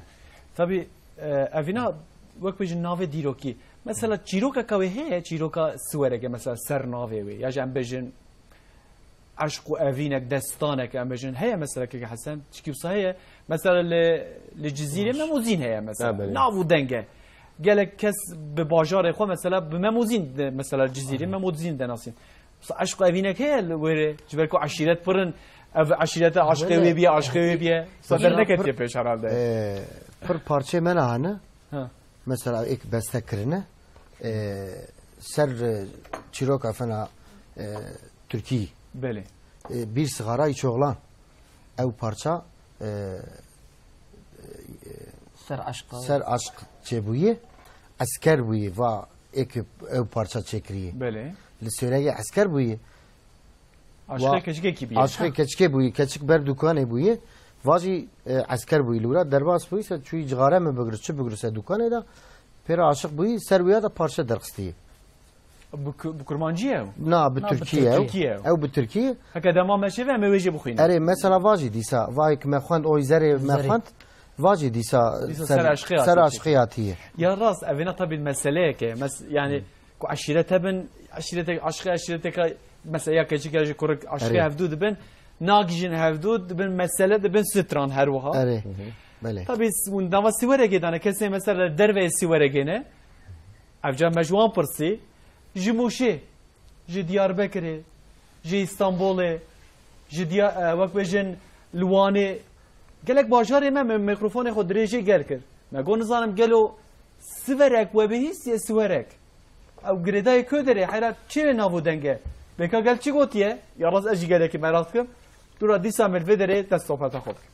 Tabî, e, evîna wek bêjin navê dîrokî. Mesela çîrokeka wê heye, çîroka Siwerekê, mesela ser navê wê. Ya jî em bêjin eşq û evînek, destanek, em bêjin heye, mesela keke Hesen, çikî wisa heye. Mesela li, li Cizîrê Baş. Memozîn heye mesela. Ha, belê. Nav û deng e. Gelek kes bi bajarê xwe mesela bi Memozîn de, mesela Cizîrê Aha. Memozîn de nasîn. Wisa eşq û evînek heye li wêrê. Ji ber ku eşîret pir in, ev eşîrete aşqê Wele, wê biye, aşqê wê biye. Wisa Wele derneketiye pir, pêş herhalde. e, pir parçeyê me ne hene. Ha. Mesela êk beste kirine. E, ser, e, çîroka fena, e, Tirkî. Belê. E, Bir Sigara Üç Oğlan. Ew parça, e, Ser eşqa. Ser eşq çêbûyî, esker bûyî, va êk ew parça çêkirî. Belê. Li Soregê esker bûyî. Aşiqê Wa-, keçikekî bûyî. Aşiqê keçikê bûyî, keçik ber dukanê bûyî. Va jî, e, esker bûyî. Li wira derbas bûyî, se çûyî cixare min bigir, çi bigir se dukanê de. Pêra aşiq bûyî, ser wîya de parçe derxistî. Bi ku-, bi kurmancî ye ew? Na, bi Na, bi tirkî ye ew. Tirkî ye ew. Ew bi tirkî ye. Heke dema me şêve em ê wê jê bixwînin. Erê, mesela va jî dîsa, va yek me xwend, oy zerê me Zerê. Xwend, va jî dîsa Dîsa ser, ser eşqê ser hatiye. Eşqê hatiye. Ya rast, evêna tabî meseleyek e. Mes-, yani, ku eşîret hebin, eşîretek, aşqê eşîreteka, mesela ya keçik ya jî kurik aşqê Erê. Hevdû dibin, nagijin hevdû, dibin mesele, dibin stran her wiha. Erê. Hı hı. Belê. Tabî s-, hûn nava Siwerekê dane, kesê mesela derveyê Siwerekê ne, Evca me ji wan pirsî, ji Mûşê, ji Diyarbekirê, ji Îstanbolê, ji Diya-, e, wek bêjin li Wanê, gelek bajarê me, me mikrofonê xwe dirêjê gel kir. Me got, nizanim gelo Siverek we bihîstiye Siwerek. Ew girêdayê ku derê, heyra çi wê nav û deng e? Bêka gel çi gotiye? Ya rast ez jî gelekî meraq dikim. Dûra dîsa me li vê derê dest sohbeta xwe bikin.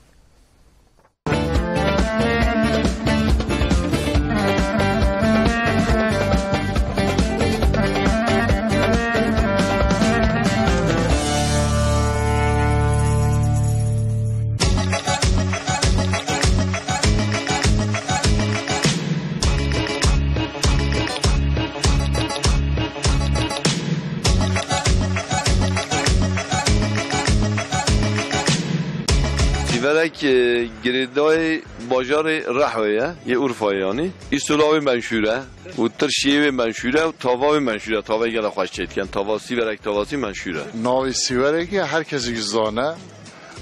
Sîverek, e, girêdayê bajarê Rehwê ye, yê Urfayê yanî. Îsoda wê menşûr e û tirşiyê wê menşûr e û tava wê menşûr e. Tavayê gelek xweş çêdikin. Tava Sîverek tavasî menşûr e. Navê Sîverekê her kesî zane.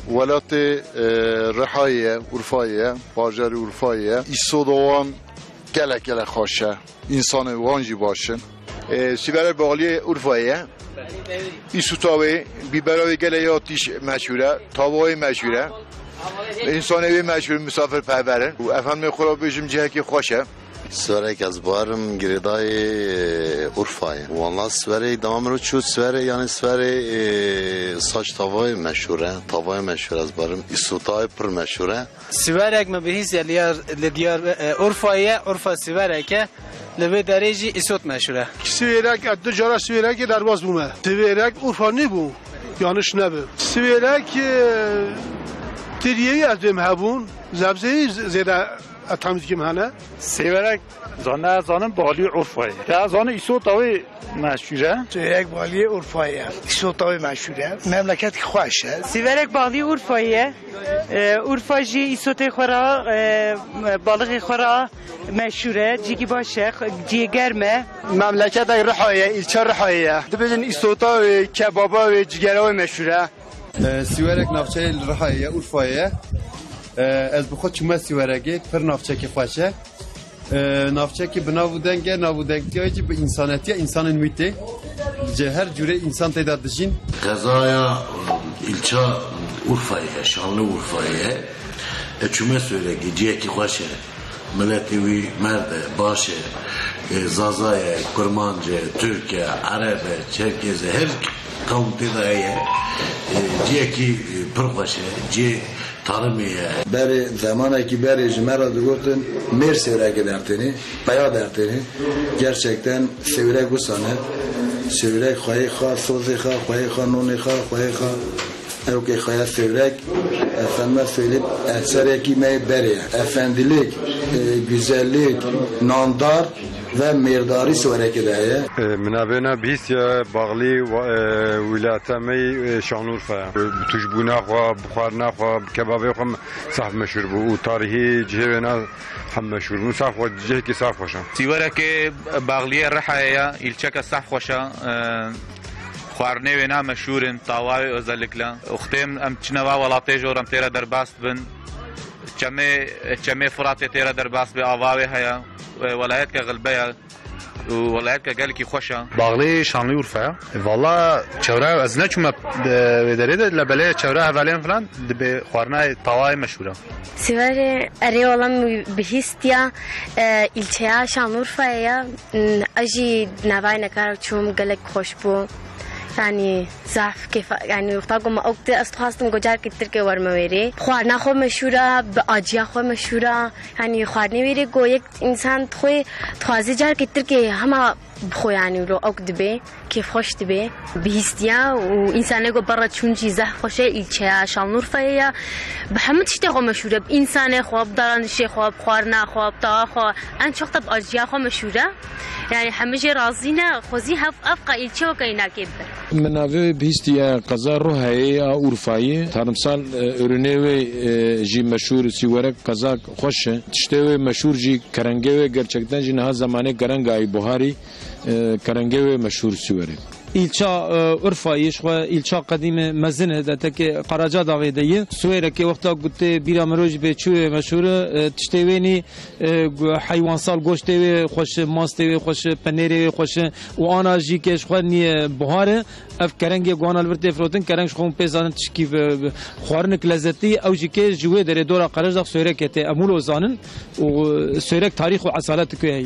Welatê, e, Rihayê ye, Urfayê ye, bajarê Urfayê ye. Îsoda wan gelek gelek xweş e. Însanê wan jî baş in. E, Sîverek baliyê Urfayê ye. Îsota wê, bîbera wê gelê ya tîş meşhûr e, tava wê meşhûr e. Însanê wê meşhûr, misafirperver in. Û efendimê xwe ra bêjim cihekî xweş e. Siverek ez barim girêdayê Urfayê. Walla Siverek dema min çû Siverek, yani Siverek, e, saç tavayê meşhûr e. Tavayê meşhûr ez barim. Îsotayê pir meşhûr e. Siverek me bihîstiye li yar, li diyar, e, Urfayê ye, Urfa Siverek e. Li vê derê jî îsot meşhûr e. Siverek, ez du cara Siverekê derbas bûme. Siverek Urfa nîbû, yanlış nebe. Siverek, e, tiriyeyî ez dêm hebûn, zebzeyî z-, zêde Etamizgim hene. Sêverek zane, zanim balî Urfayê. Ya zane îsota wê meşhur e. Sêverek balî Urfayê. Îsota wê meşhur e. Memleket xweş e. Sêverek balî Urfayê ye. E, Urfa jî îsotê xwe ra, e, balixê xwe ra meşhur e. Cîkî baş e. Cî germ e. Memleketek Rihayê ye, îlçe Rihayê ye. Dibêjin îsota wê, kebaba wê, cigera wê meşhur e. E, Sîwerek navçeyê li Rihayê ye, Urfayê ye. E, ez bi xwe çûme Sîwerekê, pir navçekî xweş e. E, navçekî bi nav û deng e, nav û dengtiya jî bi însanetiya însanên wî tê. Ji her cûrê însan tê de dijîn. Qezaya, îlça Urfayê ye, Şanlıurfayê ye. E, çûme Sîwerekê, ciyekî xweş e. Miletê wî merd e, baş e, e, Zaza ye, Kurmanc e, Türk e, Ereb e, Çerkêz e, her qewm tê de heye. E, ciyekî, e, pir xweş e, ciyê tarimê ye. Berê, zemanekî berê ji me re digotin, mêr sêwrekê dertênê, peya dertênê. Gerçekten sêwrek wisa ne. Sêwrek xweyê xwe, sozê xwe, xweyê xwe, nonê xwe, xweyê xwe. Ewkê xwe ya Sêwrek, efendime söyleyeyim, eserekî me yê berê ye. Efendîlik, e, güzellik, nandar ve mêrdarî Sêwrekê de heye. E, min navê ne bihîstiye, Baxlî, wa-, e, wîlayeta me yê, e, Şanlıurfa ye. E, bi tûjbûna xwe, bi xwarina xwe, bi kebabê xwe saf meşhur bû û tarîhî cihê wê ne hem meşhur bû. Saf xwe, cihekî saf xweş e. Sîwerekê Baxliyê Rihayê ye, îlçeke saf xweş e. E, Xwarinê wêna meşhûr in, tawayê özellikle. Wextê em, em çine va welatê jor, em tê re derbas bin. Çemê, çemê Firatê tê re derbas bê, ava wê heye. Welayetka xilbe ye û welayetka gelekî xweş e. Baxlê Şanlıurfa ye. Valla çewre ez neçûme, e, wê derê de, le belê çewre hevalên filan dibê xwarina tawayê meşhûr e. Sîwerê erê wala min bihîstiya, e, îlçeya Şanlıurfayê ye. Ez jî navayê nekara çûm, gelek xweş bû. Yanî zaf kêfa, yanî wexta ku me ew dî, ez dixwastim ku carkê Tirkê werme wêrê. Xwarina xwe meşhûr e, bi aciya xwe meşhûr e. Yanî xwarinê wêrê ku yek însan dixwe, dixwaze carkê Tirkê hema bixwe, yanî wilo ew dibê. Kêfxweş dibe. Bihîstiya û însanê ku berre çûn jî zehf xweş e, îlçeya Şanlıurfayê ye. Bi hemû tiştê xwe meşhûr e. Bi însanê xwe, bi daranişê xwe, bi xwarina xwe, bi tawa xwe. En çok da bi aciya xwe meşhûr e. Yani hemî jê razî ne, xwezî hev, ev qa îlçe weke înakê bibe. Min navê wê bihîstiye, qeza Ruhayê ya Urfayê. Tarımsal, e, ürünê wê, e, jî meşhûr, sîwerek qeza xweş e. Tiştê wê meşhûr jî kerengê wê, gerçekten jî niha zemanê kerenga yî, buharî. E, kerengê wê meşhûr Siwerê. Îlça, e, Urfayê ji xwe îlça qedîme mezin e, de tekê Qaraca Daxê de ye. Siwêrekê wexta ku tê bîra mirov jî bê çi wê meşhûr e, e, tiştê wê nî, e, gu-, heywansal goştê wê xweş e, mastê wê xweş e, penêrê wê xweş e û ana jî ke ji xwe nî, e, buhar e. Ev kerengê guhana li vir tê firotin, kereng ji xwe hûn pê zanin tişkî bi, bi xwarinik lezzetî, ew jî kê ji wê derê dora Qerejdax Sêwrekê tê, em wilo zanin û Sêwrek tarîx û esalet ku heye.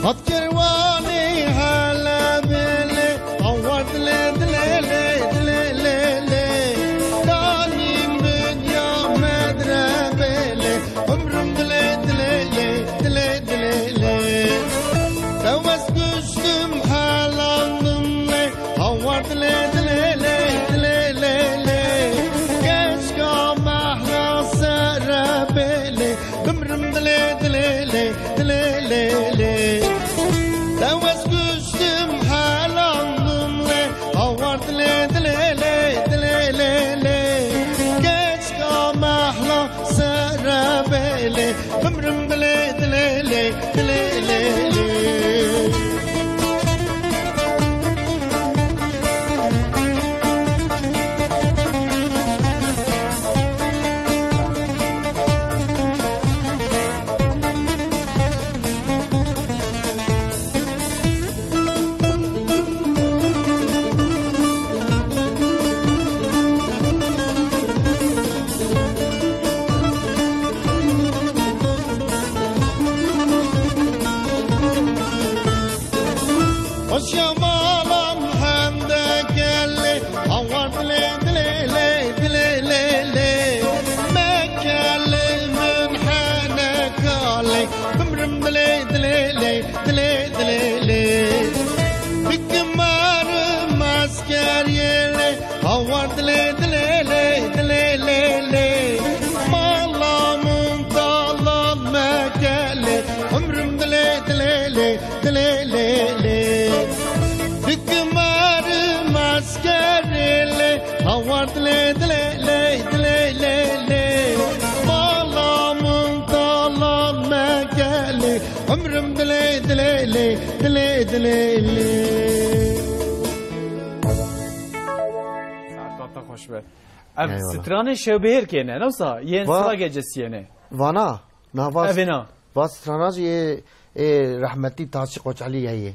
Hat kerwanê hele bêlê, awar dilê, dilê lê, dilê lê lê. Danî min ya medre bêlê, umrim dilê, dilê lê, dilê, dilê lê. Tewes kuştum helandim lê, awar dilê, dilê lê, dilê lê lê. Keşka mehra sere bêlê, bimrim dilê, dilê lê, dilê lê lê. Tewes kuştim helandim lê, awar dilê, dilê lê, dilê lê lê. Keşka mehla sere bêlê, bimrim dilê, dilê lê, dilê lê lê. Dilê lê, dilê, dilê lê. Bikim mar maskeriyê lê. Hawar dilê, dilê lê, dilê lê lê. Mala min talan mekelê. Umrim dilê, dilê lê, dilê lê lê. Bikim mar maskeriyê lê. Hawar dilê, dilê lê, dilê lê lê. Mala min talan mekelê. Umrim dilê, dilê lê, dilê, dilê lê. Saeta te xweş be. Ev Eyvallah. Stranê şewbihêrkê ne, ne wisa? Yên Va- Siragê cesiyê ne. Vana, na va Ev ê na. Va strana jî ê, ê rehmetî Taçî Koçalî ye yê.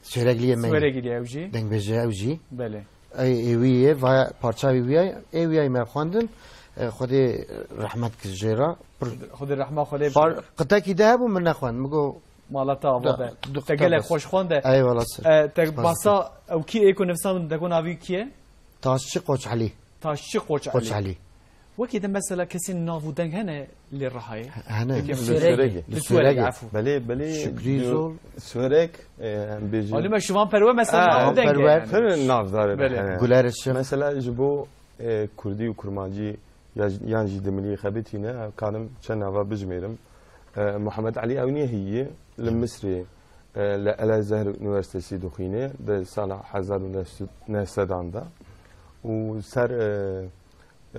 Sweregliyê me. Sweregliyê ew jî. Dengbêjê ew jî. Belê. Ey, ê wî ye, va parça wî ye, ê wî ye me xwendin. E, Xwedê rehmet kir jê re. Pir Xwedê rehma Xwedê Par-, qitekî de hebû min nexwend. Min got, Mala te ava be. Du, du Te qita gelek bes. Xweş xwende. Eyvallah sir. E, te Spas basa ew kî ê ku nivîsan te got navî kî ye? Taşçı Koç Ali. Taşçı Koç Koç Ali. Ali. Wekî de mesela kesên nav û deng hene li Rihayê? He-, hene. Peki, Li Sweregê. Li Sweregê, Sweregê. Efû. Belê, belê. Şükrü du-, Zol. Swerek, e, em bêjin. Ali me şivan perwe mesela Ha, nav û deng Perwer. Yani. Pir navdar e, Belê. He. Guler Işık. Mesela ji bo, e, Kurdî û Kurmancî ya, yan jî dimilî xebitîne, kanim çend nava bijmêrim. E, Muhammed Ali Ewnî heye, li Misrê, e, li El Azhar Üniversitesi dixwîne, di sala hezar û neh sed an de. Û ser, e,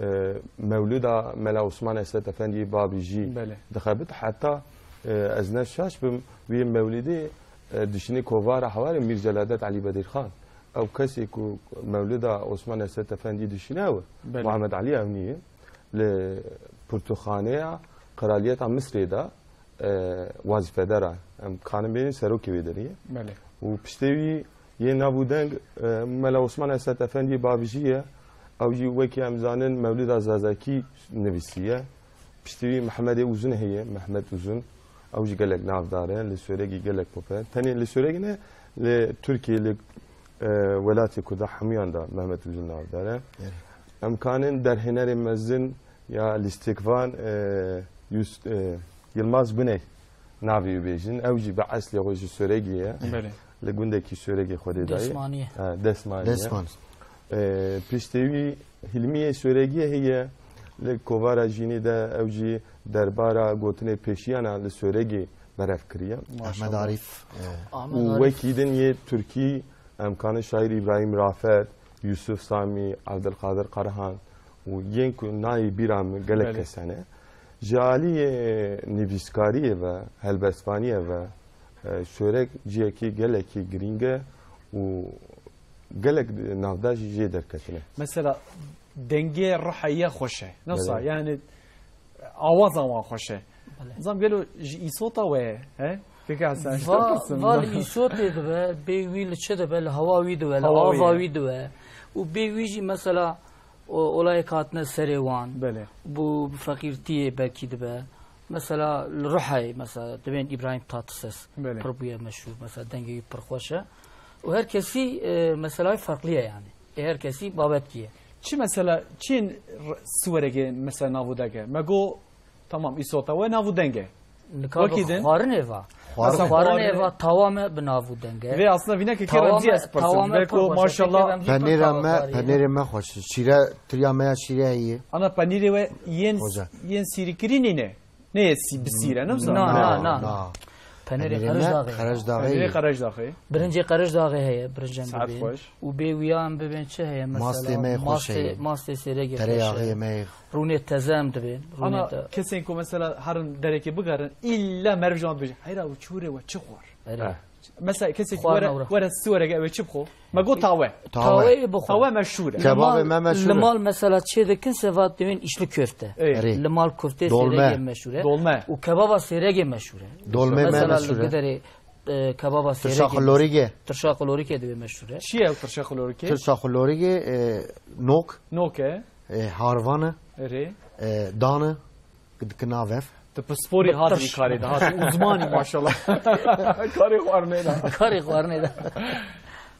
e, mewlida Mela Osman Esed Efendiyê Babî jî Belê. Dixebit. Heta, e, ez ne şaş bim, wê mewlidê, e, dişinê kovara hewarê Mîr Celadet Ali Bedirxan. Ew kesê ku mewlida Osman Esed Efendiyê dişine ew, Belê. Muhammed Ali Ewnî ye. Li pirtûkxaneya Qiraliyeta Misrê de, e, wazîfedar e. Em kanin bêjin serokê wê derê ye. Belê. Û piştê wî yê nav û deng, e, Mela Osman Esed Efendiyê Babijî ye. Ew jî wekî em zanin Mewlida Zazakî nivîsiye. Piştî wî Mehmedê Uzun heye, Mehmet Uzun. Ew jî gelek navdar e, li Sêwregî gelek popûler. Tenê li Sêwregî ne, li Tirkiyê, li, e, welatê Kurda hemûyan de Mehmet Uzun navdar e. Evet. Em kanin derhênerê mezin ya lîstikvan, e, Yus-, e, Yilmaz Guney navê wî bêjin. Ew jî bi eslê xwe ji Sêwregî ye. Belê. Li gundekî Sêwregê Xwedê dayê. Desmanî ye. Ha, Desmanî ye. Desman. E, piştê wî Hilmiyê Sêwregiyê heye, li kovara Jînî de ew jî derbara gotinê pêşiyana li Sêwregê berev kiriye. Maşallah. Ehmed Arîf, e, Ahmet Û Arif. Wekî din yê Tirkî, em kanin şaîr Îbrahîm Rafet, Yusuf Samî, Abdulkadir Karahan û yên ku nayê bîra min gelek Belê. Kes hene. Ji aliyê nivîskariyê ve, helbestvaniyê ve, e, Sêwreg cihekî gelekî girîng e û gelek navdar jî jê derketine. Mesela dengê Rihayê xweş e. Nasıl? Belê. Yani awaza wan xweş e. Belê. Nizam gelo ji îsota we ye, he? Peki Hasan, Va, işte va li îsotê dibe, bê wî li çi dibe, li hewa wî dibe, li Hewa wî ava ye. Wî dibe. Û bê wî jî mesela o, olayek hatine serê wan. Belê. Bu feqîrtiyê belkî dibe. Mesela li Rihayê, mesela dibên Îbrahîm Tatlises Belê. Pir bûye meşhûr. Mesela dengê wî pir xweş e. Û her kesî, e, mesela farklı ye yani. E, her kesî babet kiye. Çi mesela, çi r-, Siwerekê mesela nav û deng e? Me go, tamam, îsota we nav û deng e. Nika Wekî bi din? Xwarinê va. Xwarin. Mesela Xwarinê xwarinê. Va tawame bi nav û deng e. Vê aslında vîneke Tawame, keremcî ez pirsim. Tawame Belko pir xweş e. Maşallah. Pekî, em jî pir Penêra me, tawakar ye. Penêrê me xweş. Şîre, tiriya me ya şîre heye. Ana penîrê we yên, Hoca. Yên sîrî kirînî ne? Ne yê sî-, bi sîre, ne wisa? Na, na, na, na. Penêrê Penêrê Qerejdaxê. Qerejdaxê. Penêrê Qerejdaxê. Birincê Qerejdaxê heye, birincên Saet bibên. Xweş. Û bê wîya em bibên çi heye mesela? Mastê me yê xweş Mastê, heye. Mastê Sêregê xweş Tereyağê heye. Me yê Rûnê teze em dibên. Ana Rûnê te- kesên ku mesela herin derekê bigerin, îlla meriv ji wan dibêje, "Heyra û çûrê we çi xwar?" Erê. Eh. Mesela kesek Xwarina were, were Siwerekê ew ê çi bixwe? Me got tawe. Tawe. Taweyê bixwe. Tawe meşhûr e. Kebabê me meşhûr e. Li mal mesela çê dikin se va divên içli köfte. Ê. Erê. Li mal köftê Dolme. Sêregê meşhûr e. Dolme. Û kebaba Sêregê meşhûr e. Dolmê me Mesela meşhûr e. Li Giderê, e, kebaba Sêregê Tirşa xilorîgê. Tirşa xilorîgê divê meşhûr e. Çi ye tirşa xilorîgê? Tirşa xilorîgê, e, nok. Nok e. E, harvan e. Erê. E, dan e. Dikin nav ev. Tu pisporî Bi hat tirş. Vî karê de, hat uzmanî maşallah. Karê xwarinê de. Karê xwarinê de.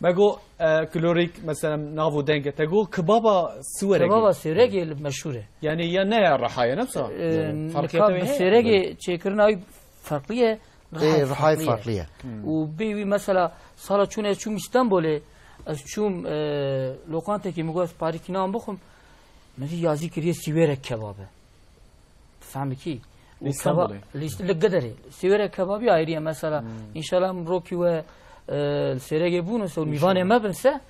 Me go, e, kilorîk, mesela nav û deng e. Te go kebaba Siwerekê. Kebaba Sêregê li meşhûr e. Yani ya ne ya Rihayê, ne wisa? E, Farkê nika te bi wê heye? Sêregê çêkirina wî farklı ye. Ê, Rihayê rihayê farklı ye. Farklı ye. Hmm. Û bê wî mesela sala çûn ez çûm Îstanbulê, ez çûm, e, lokantekî min got parîkî nan bixwim, min dî yazî kiriye sîwêrek kebabe. Fehmikî? Û Îstanbulê. Keba-, li, li Giderê. Sîwêrek kebabî ayrî ye mesela. Hmm. Înşallah em rokî we, e, li Sêregê bûn se û mîvanê me bin se,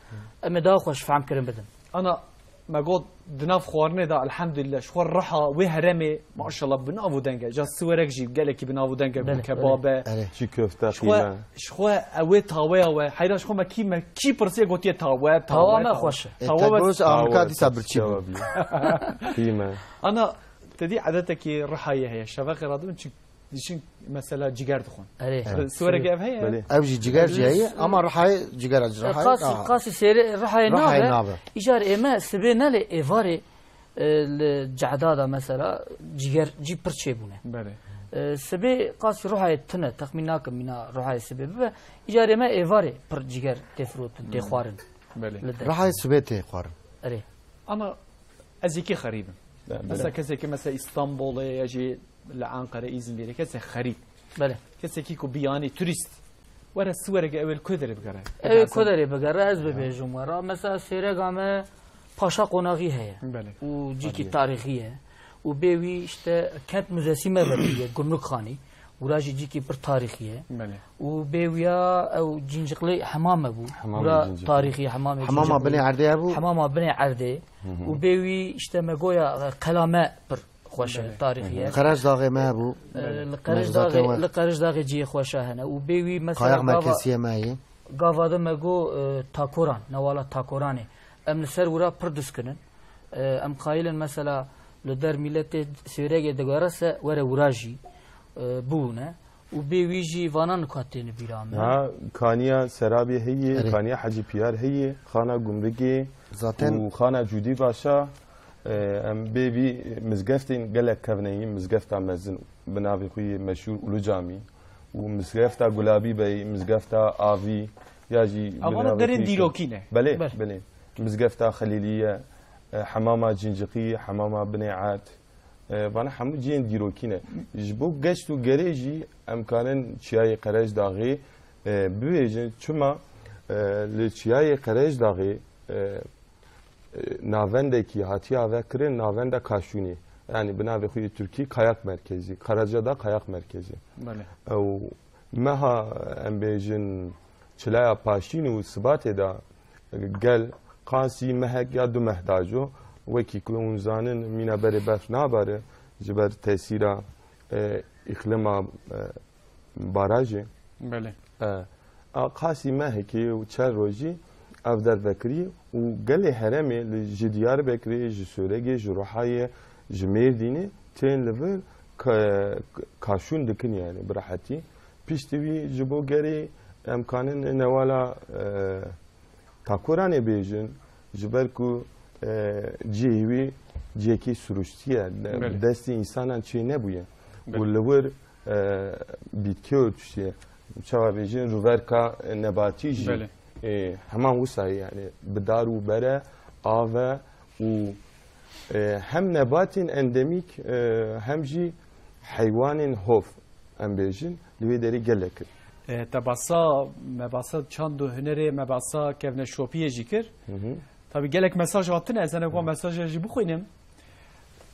em ê daha xweş fehm kirin bidin. Ana, me got di nav xwarinê de elhamdülillah, ji xwe riha wê heremê, maşallah, bi nav û deng e. Ja siwerek jî gelekî bi nav û deng e, Belê, kebab e. Belê. Çi köfte, Ji xwe, qîme. Ji xwe ew ê taweya we. Heyra ji xwe me kî, me kî pirsiye gotiye tawe, Tawa tawe, me tawe. Xweş e. E, Tawe te bes- goş Amerîka Tawe, dîsa birçî bû. Tawe bî. Qîme. Ana, te dî edetekî Rihayê heye. Şevexê radibin çi Dişin mesela ciger dixwin. Erê. Evet. Siwereke ev heye? Belê. Ev jî ciger jî heye, ama Rihayê ciger, Rihayê. Qasî, daha qasî sêrê Rihayê Rihayê nabe. Nabe. Îcar ême sibê nelê êvarê, e, li Cehda da mesela ciger cî pir çêbûne. Belê. E, sibê qasî Rihayê tune, texmîn nakim mîna Rihayê sibê bibe. Îcar ême êvarê pir ciger tê firotin, tê xwarin. Belê. Li der. Rihayê sibê tê xwarin. Erê. Ama ez yekî xerîb im. Ya, belê. Mesela kesekî mesela Îstanbulê ya jî li Ankara, Îzmîrê, kesê xerîb. Belê. Kesekî ku biyanî turîst were Siwerekê ew ê li ku derê bigere? Ew ê ku derê bigere, ez bibêjim we re. Mesela Sêrega me Paşa Qonaxî heye. Belê. Û cîkî tarîxî ye. Û bê wî işte kent müzesi me vekiriye, Gümrükhanî. Wira jî cîkî pir tarîxî ye. Belê. Û bê wîya ew Cînciqlî hemame bû. Hemamê Wira Cînciqlî. Tarîxî, hemamê Hemama Cînciqlî. Binê erdê ya bû. Hemama binê erdê. Hı hı. Û bê wî işte me goya, e, Qelame pir xweş e, Belê. Tarîxî ye. Qerejdaxê me hebû. E, li Qerejdaxê, Mevzatê we. Li Qerejdaxê cihê xweşa hene. Û bê wî mesela Kayak gava, merkeziye me yê. Gava de me go, e, Takoran, newala Takoranê. Em li ser wira pir diskinin. E, em qayilin mesela li der miletê Sêregê digere se were wira jî, e, bûne. Û bê wî jî vana nika têne bîra me. Ha, Kaniya Serabê heye, Erê. Kaniya Hecî Piyar heye, Xana Gumrigê Zaten û Xana Cûdî Başa. E, em bê vî mizgeftên gelek kevneyî, mizgefta mezin bi navê xwe yê meşhûr Ulu Camî û mizgefta Gulabî Bey, mizgefta Avî ya jî bi Avana navê derên xwe yê dîrokî ne. Belê, Belê. Belê. Mizgefta Xelîliye, e, hemama Cinciqî, hemama Binê Erd, e, vana hemû cihên dîrokî ne. Ji bo geşt û gerê jî em karin Çiyayê Qerejdaxê, e, bibêjin. Çima, e, li Çiyayê Qerejdaxê, e, e, navendekî hatiye avekirin, navenda Kaşûnê. Yanî bi navê xwe yê Tirkî Kayak Merkezi, Karacada Kayak Merkezi. Belê. Ew meha, em bêjin, çilaya Paşîn û Sibatê de gel qasî mehek ya du meh daco. Wekî ku hûn zanin, mîna berê berf nabare ji ber tesîra, e, îklima, e, barajê. Belê. E, a qasî mehekê û çar rojî ev dervekirî û gelê herêmê li, ji Diyarbekirê, ji Soregê, ji Ruhayê, ji Mêrdînê tên li vir ka-, kaşûn dikin, yani bi rehetî. Piştî wî ji bo gerê em kanin newala, e, Takoranê bêjin, ji ber ku, e, cihê wî cihekî siruştî ye, ne-, Belê. Destê însanan çê nebûye. Belê. Û li wir, e, bîtkê û tiştê, çawa bêjin, rûverka nebatî jî, Belê. E, heman wisa ye, yani bi dar û bere, av e û, e, hem nebatên endemîk, e, hem jî heywanên hov, em bêjin, li wê derê gelek in. E, te basa, me basa çand û hunerê, me basa kevneşopiyê jî kir. Hı hı. Tabî gelek mesaj hatine, ez hinek wan Hı. mesaja jî bixwînim.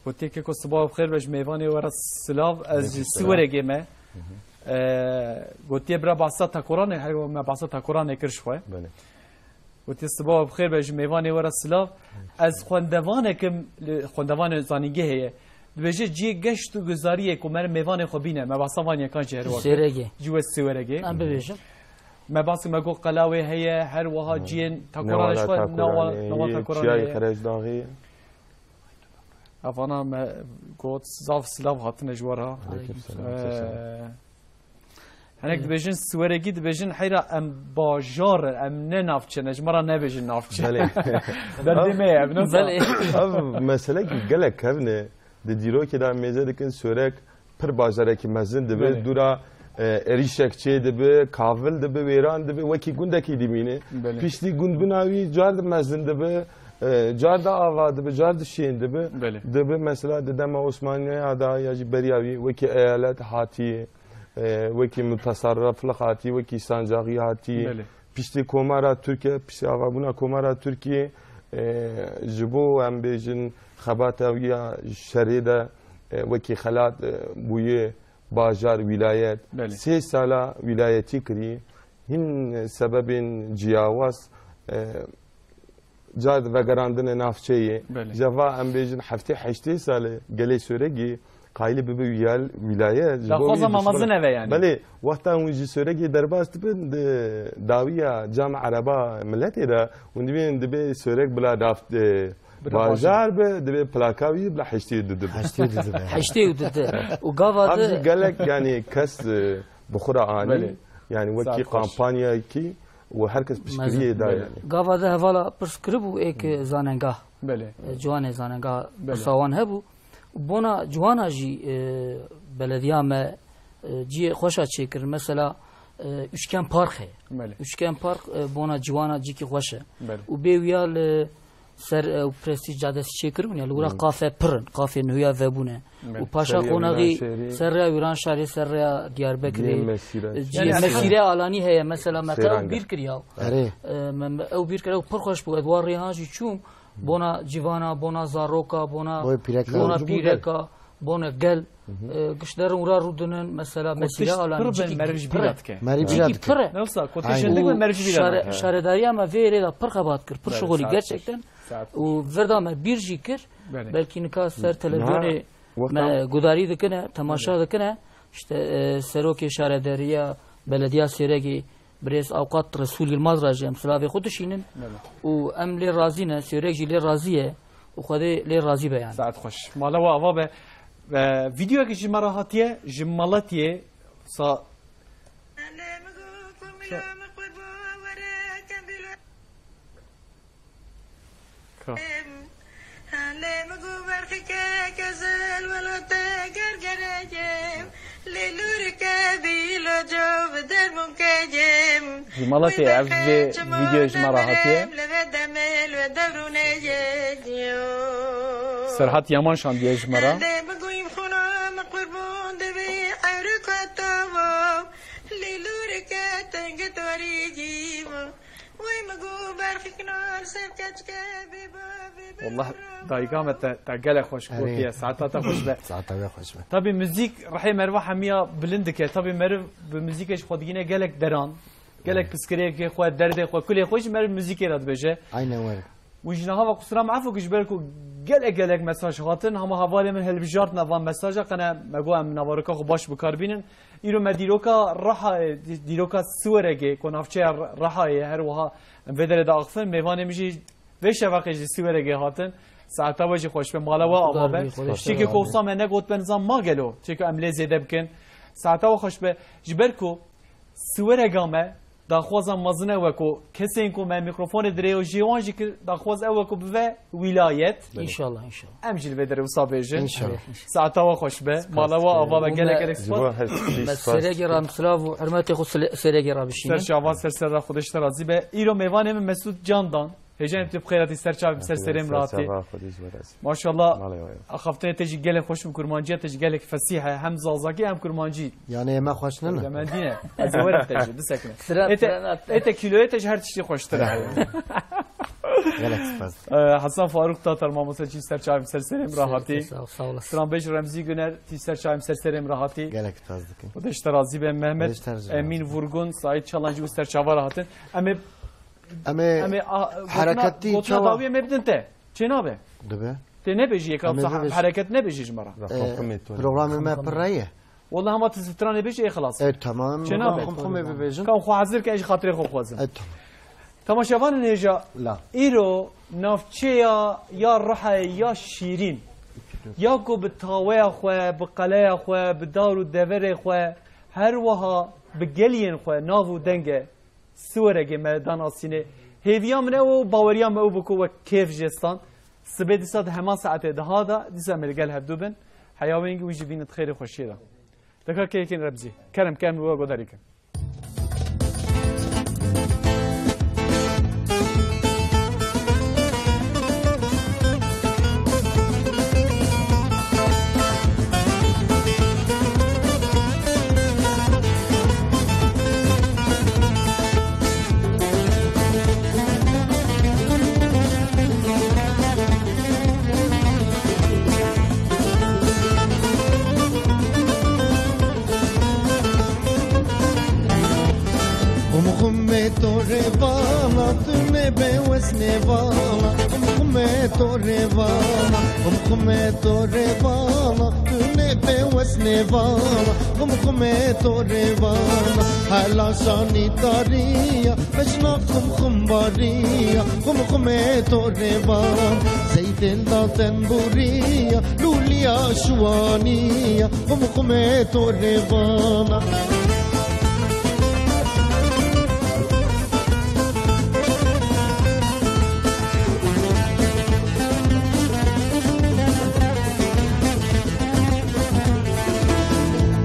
Gotiye, Keko, sibawa bi xêr be, ji mêvanê we re silav, ez ji Aleyküm selam. Siweregê me. Hı hı. E, gotiye, bira, basa Takoranê, her me basa Takoranê kir ji xwe. Belê. Gotiye, sibawa bi xêr be, ji mêvanê we re silav. Ez xwendevanek im, li xwendevanê zanîngehê ye. Dibêje, cihê geşt û guzariyê ku me mêvanê xwe bîne, me basa van yekan jî her wextê. Sêregê. Ji we Sêweregê. Em bibêjin. Me basî me got Qelawê heye, her wiha Hı. cihên Takoranê ji Newala xwe, Takoranê, nawa-, nawa Takoranê Çiyayê heye. Qerejdaxê. Evana me got zaf silav hatine ji we re. Aleyküm selam, Ee, selam. Hinek dibêjin Siwerekî, dibêjin heyra em bajar in, em ne navçe ne, ji me re nebêjin navçe. Belê. Derdê me ye, ev ne Belê. Ev mesele ki gelek kevn e. Di dîrokê de em mêze dikin Siwerek pir bajarekî mezin dibe, Belê. Dûra, e, Êrîşek çê dibe, Kavil dibe, Wêran dibe, wekî gundekî dimîne. Belê. Piştî gund bina wî car di mezin dibe, e, car di ava dibe, car di şên dibe. Belê. Dibe mesela di dema Osmaniya da ya jî beriya wî wekî eyalet hatiye. e, wekî mutasarriflik hatî, wekî sancaxî hatî. Belê. Piştî Komara Tirkiye, piştî avabûna Komara Tirkiye, e, ji bo em bêjin xebata wî ya şerê de, e, wekî xelat, e, bûye bajar, wîlayet. Belê. Sê sala wîlayetî kirî. Hin sebebên ciyawaz, e, car vegerandine navçeyê. Belê. Ceva em bêjin heftê heştê salê gelê Soregî qayîlî bibe wiyal wîlayet. Ji bo Daxwaza wî mamazin ev e yani. Belê, wexta hûn ji Soregê derbas dibin, di dawiya cam ereba miletê de, hûn dibînin dibê Soreg bila dav-, e, Bila bajar be, dibê plaka wî bila heştê û du dibe. Heştê û du dibe. Heştê û du dibe. Û gava Ev de jî gelek yani kes, e, bi xwe re anî. Belê. Yani wekî Saet xweş. Kampanyayekî û her kes piştgiriyê da yani. Gava de hevala pirs kiribû êk zanengah. Belê. E, ciwanê zanengah Belê. Pirsa wan hebû. Bona ciwana jî, e, belediya me, e, ciyê xweşa çêkirin. Mesela, e, Üçgen Park heye. Belê. Üçgen Park, e, bona ciwana cîkî xweş e. Belê. Û bê wiya li ser, e, Prestîj Cadesi çêkiribûn ya, li wira Hmm. Qafe pir in, qafê nuya vebûne. Belê. Û paşa Ser rêya qonaxî Wîranşehirê. Ser rêya Wîranşehirê, ser rêya Diyarbekirê. Ciyê mesîre. E, ciyê Yani mesîre alanî heye. Mesela me Sêranga. Ew bîr kiriya. Erê. E, me, me, ew bîr kiriya û pir xweş bû. Ez war rêhan jî çûm. Bona civana, bona zaroka, bona, Boy pîreka. Bona Cumhur pîreka, bona gel. Hı hı. E, gişt derin wira rûdinin, mesela, Kotîş mesîre alanî pir be, cîkî meriv ji pir bîra e. Dike. Meriv Cîkî bîra dike. Pir e. Ne wisa, kotîş Hı. hindik be, Û meriv ji bîra şare-, dike. Şaredarîya me vê êrê de pir xebat kir, pir Belê, şixulî saet gerçekten. Saet. Û virda me bîr jî kir, Belê. Belkî nika ser Hı. televizyonê Niha me wexta gudarî dikine, temaşa Belê. Dikine. İşte, e, serokê şaredariya belediya Sêregê, Birêz Awqat Resûl Yilmaz re jî em silavê xwe dişînin Belê. Û em lê razî ne, Sêrek jî lê razî ye û Xwedê lê razî be yani. Saet xweş. Mala we ava be. E, vîdeoyekî ji me re hatiye, ji Malatiyê. Sa- Ka. Lê min got berxike kezel welo te gergereyê, lê lûrike bîlo cov dermûnkeyê. Ji Malatê ev vê vîdeoyê ji me re hatiye. Li ve demê li ve devrûneyê. Serhat Yaman şandiye ji me re. Lê min goyim xuna min qurbûn divê ewrika tava, lê lûrike tengit werî cîva. Wê min got berxikna ser keçke bê ba, bê ba. Wallah, dayika me te, te gelek xweş Erê. Gotiye. Saeta te xweş be. Saeta we xweş be. Tabî muzîk rihê meriva hemiya bilind dike. Tabî meriv bi muzîkê ji xwe digîne gelek deran. Gelek Erê. Piskirêkê xwe, derdê xwe, kulê xwe jî meriv muzîkê re dibêje. Aynen were. Û ji niha ve qusura me efo ku ji ber ku gelek gelek mesaj hatin, hema hevalê min hilbijartina van mesaja, qene me got em navarika xwe baş bi kar bînin. Îro me dîroka Rihayê, dî-, dîroka Siweregê, ku navçeya Rihayê her wiha em vê derê diaxifin, mêvanê min jî vê şeveqê ji Siweregê hatin. Saeta we jî xweş be, mala we ava be. Tiştekî ku wisa me negot, ben zan ma gelo, çêku em lê zêde bikin. Saeta we xweş be. Ji ber ku Siwerega me, daxwaza mezin e we ku kesên ku me mîkrofonê dirêyo jê wan jî kir, daxwaz ew e ku bive wîlayet. Înşallah, înşallah. Em jî li vê derê wisa bêjin. Înşallah. Saeta we xweş be. Mala we ava be, gelek gelek spas. Ji bo her tiştî Me spas. Serê ge re silav û hurmetê xwe sile-, serê ge re bişînin. Ser çava, ser serra, Xwedê ji te razî be. Îro mêvanê min Mesûd Candan. Hêja em tu bi xêr hatî ser çavê min, ser serê min re hatî. Ser çava, Xwedê ji we razî. Maşallah. Malê we. Axaftinê te jî gelek xweş û kurmancî, te jî gelek fesîh e. Hem zazakî hem kurmancî. Yani eme xweş nîne. Demendî ne. Ez ê werim te jî, bisekine. Sira, Ê te, sira nat. Ê te kîloyê te ji her tiştî xweştir e. Gelek spas. Ee, Hasan Faruk Tatar mamoste jî ser çavê min, ser serê min re hatî. Sağ ol, sağ olasın. Stranbêj Remzî Güner jî ser çavê min, ser serê min re hatî. Gelek spas dikim. Xwedê ji te razî be. Mehmet Xwedê ji te razî be. Emîn Vurgun, Saîd Çalan jî ser çava re hatin. Em ê Em ê Em ê, a, gotina, hereketî gotina çawa? Dawî em ê bidin te. Çê nabe? Dibe. Tê nebêjî yeka Em ê wisa bibêjin. Hereket nebêjî ji me re. Ee, programê me pir ye. Wala hema tu stranê bêjî ê xilas. E, tamam. Çê nabe? Xum xumê bibêjin. Ka xwe hazir ke ez ji xatirê xwe xwazim. E, tamam. Temaşevanên hêja, La. Îro navçeya ya Rihayê ya şîrîn, ya ku bi taweya xwe, bi qeleya xwe, bi dar û deverê xwe, her wiha bi geliyên xwe nav û deng e. Siweregê me danasînê. Hêviya min ew û baweriya me ew bû ku wek kêf jê stand. Sibê dîsa di heman saetê diha de, dîsa em ê li gel hevdû bin. Heya wêngî wî jî bînin di xêrê xweşiyê de. Deka kêkên Remzî. Kerem, kerem li we guhdarî kin. Nêvana, xumxumê to rêvana, xumxumê to rêvana, tu nê pê wes nêvana, xumxumê to rêvana. Hela şanî tariya, mejna xumxum bariya, xumxumê to rêvana. Zeytên da tenbûriya, lûliya şiwaniya, xumxumê to rêvana.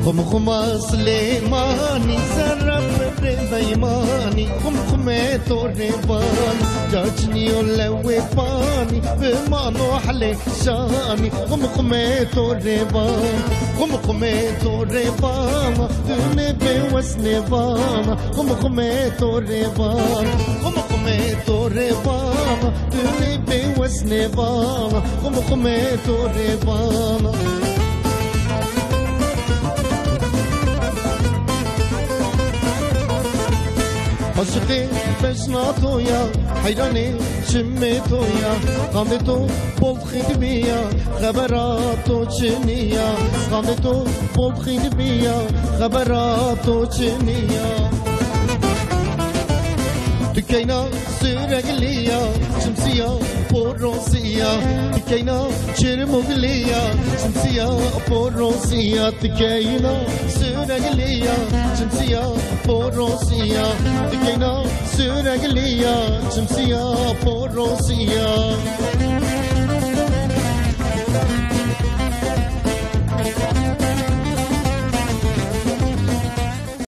Xumxuma Silêmanî, zerre pirê beymanî, xumxumê to rêvan, caçniyo lewê panî, bi mano helê şanî, xumxumê to rêvan, xumxumê to rêvan, tu nê bê wes nêvan, xumxumê to rêvan, xumxumê to rêvan, tu nê bê wes nêvan, xumxumê to rêvan. Aşiqê beşna to ya, heyranê çimê to ya, qandê to bol xîdmiya, xebera to çiniya, qandê to bol xîdmiya, xebera to çiniya. Tu keyna süregliya, çimsiya porosiya, tu keyna çirmugliya, çimsiya porosiya, tu keyna süregliya, çimsiya porosiya, tu keyna süregliya, çimsiya porosiya.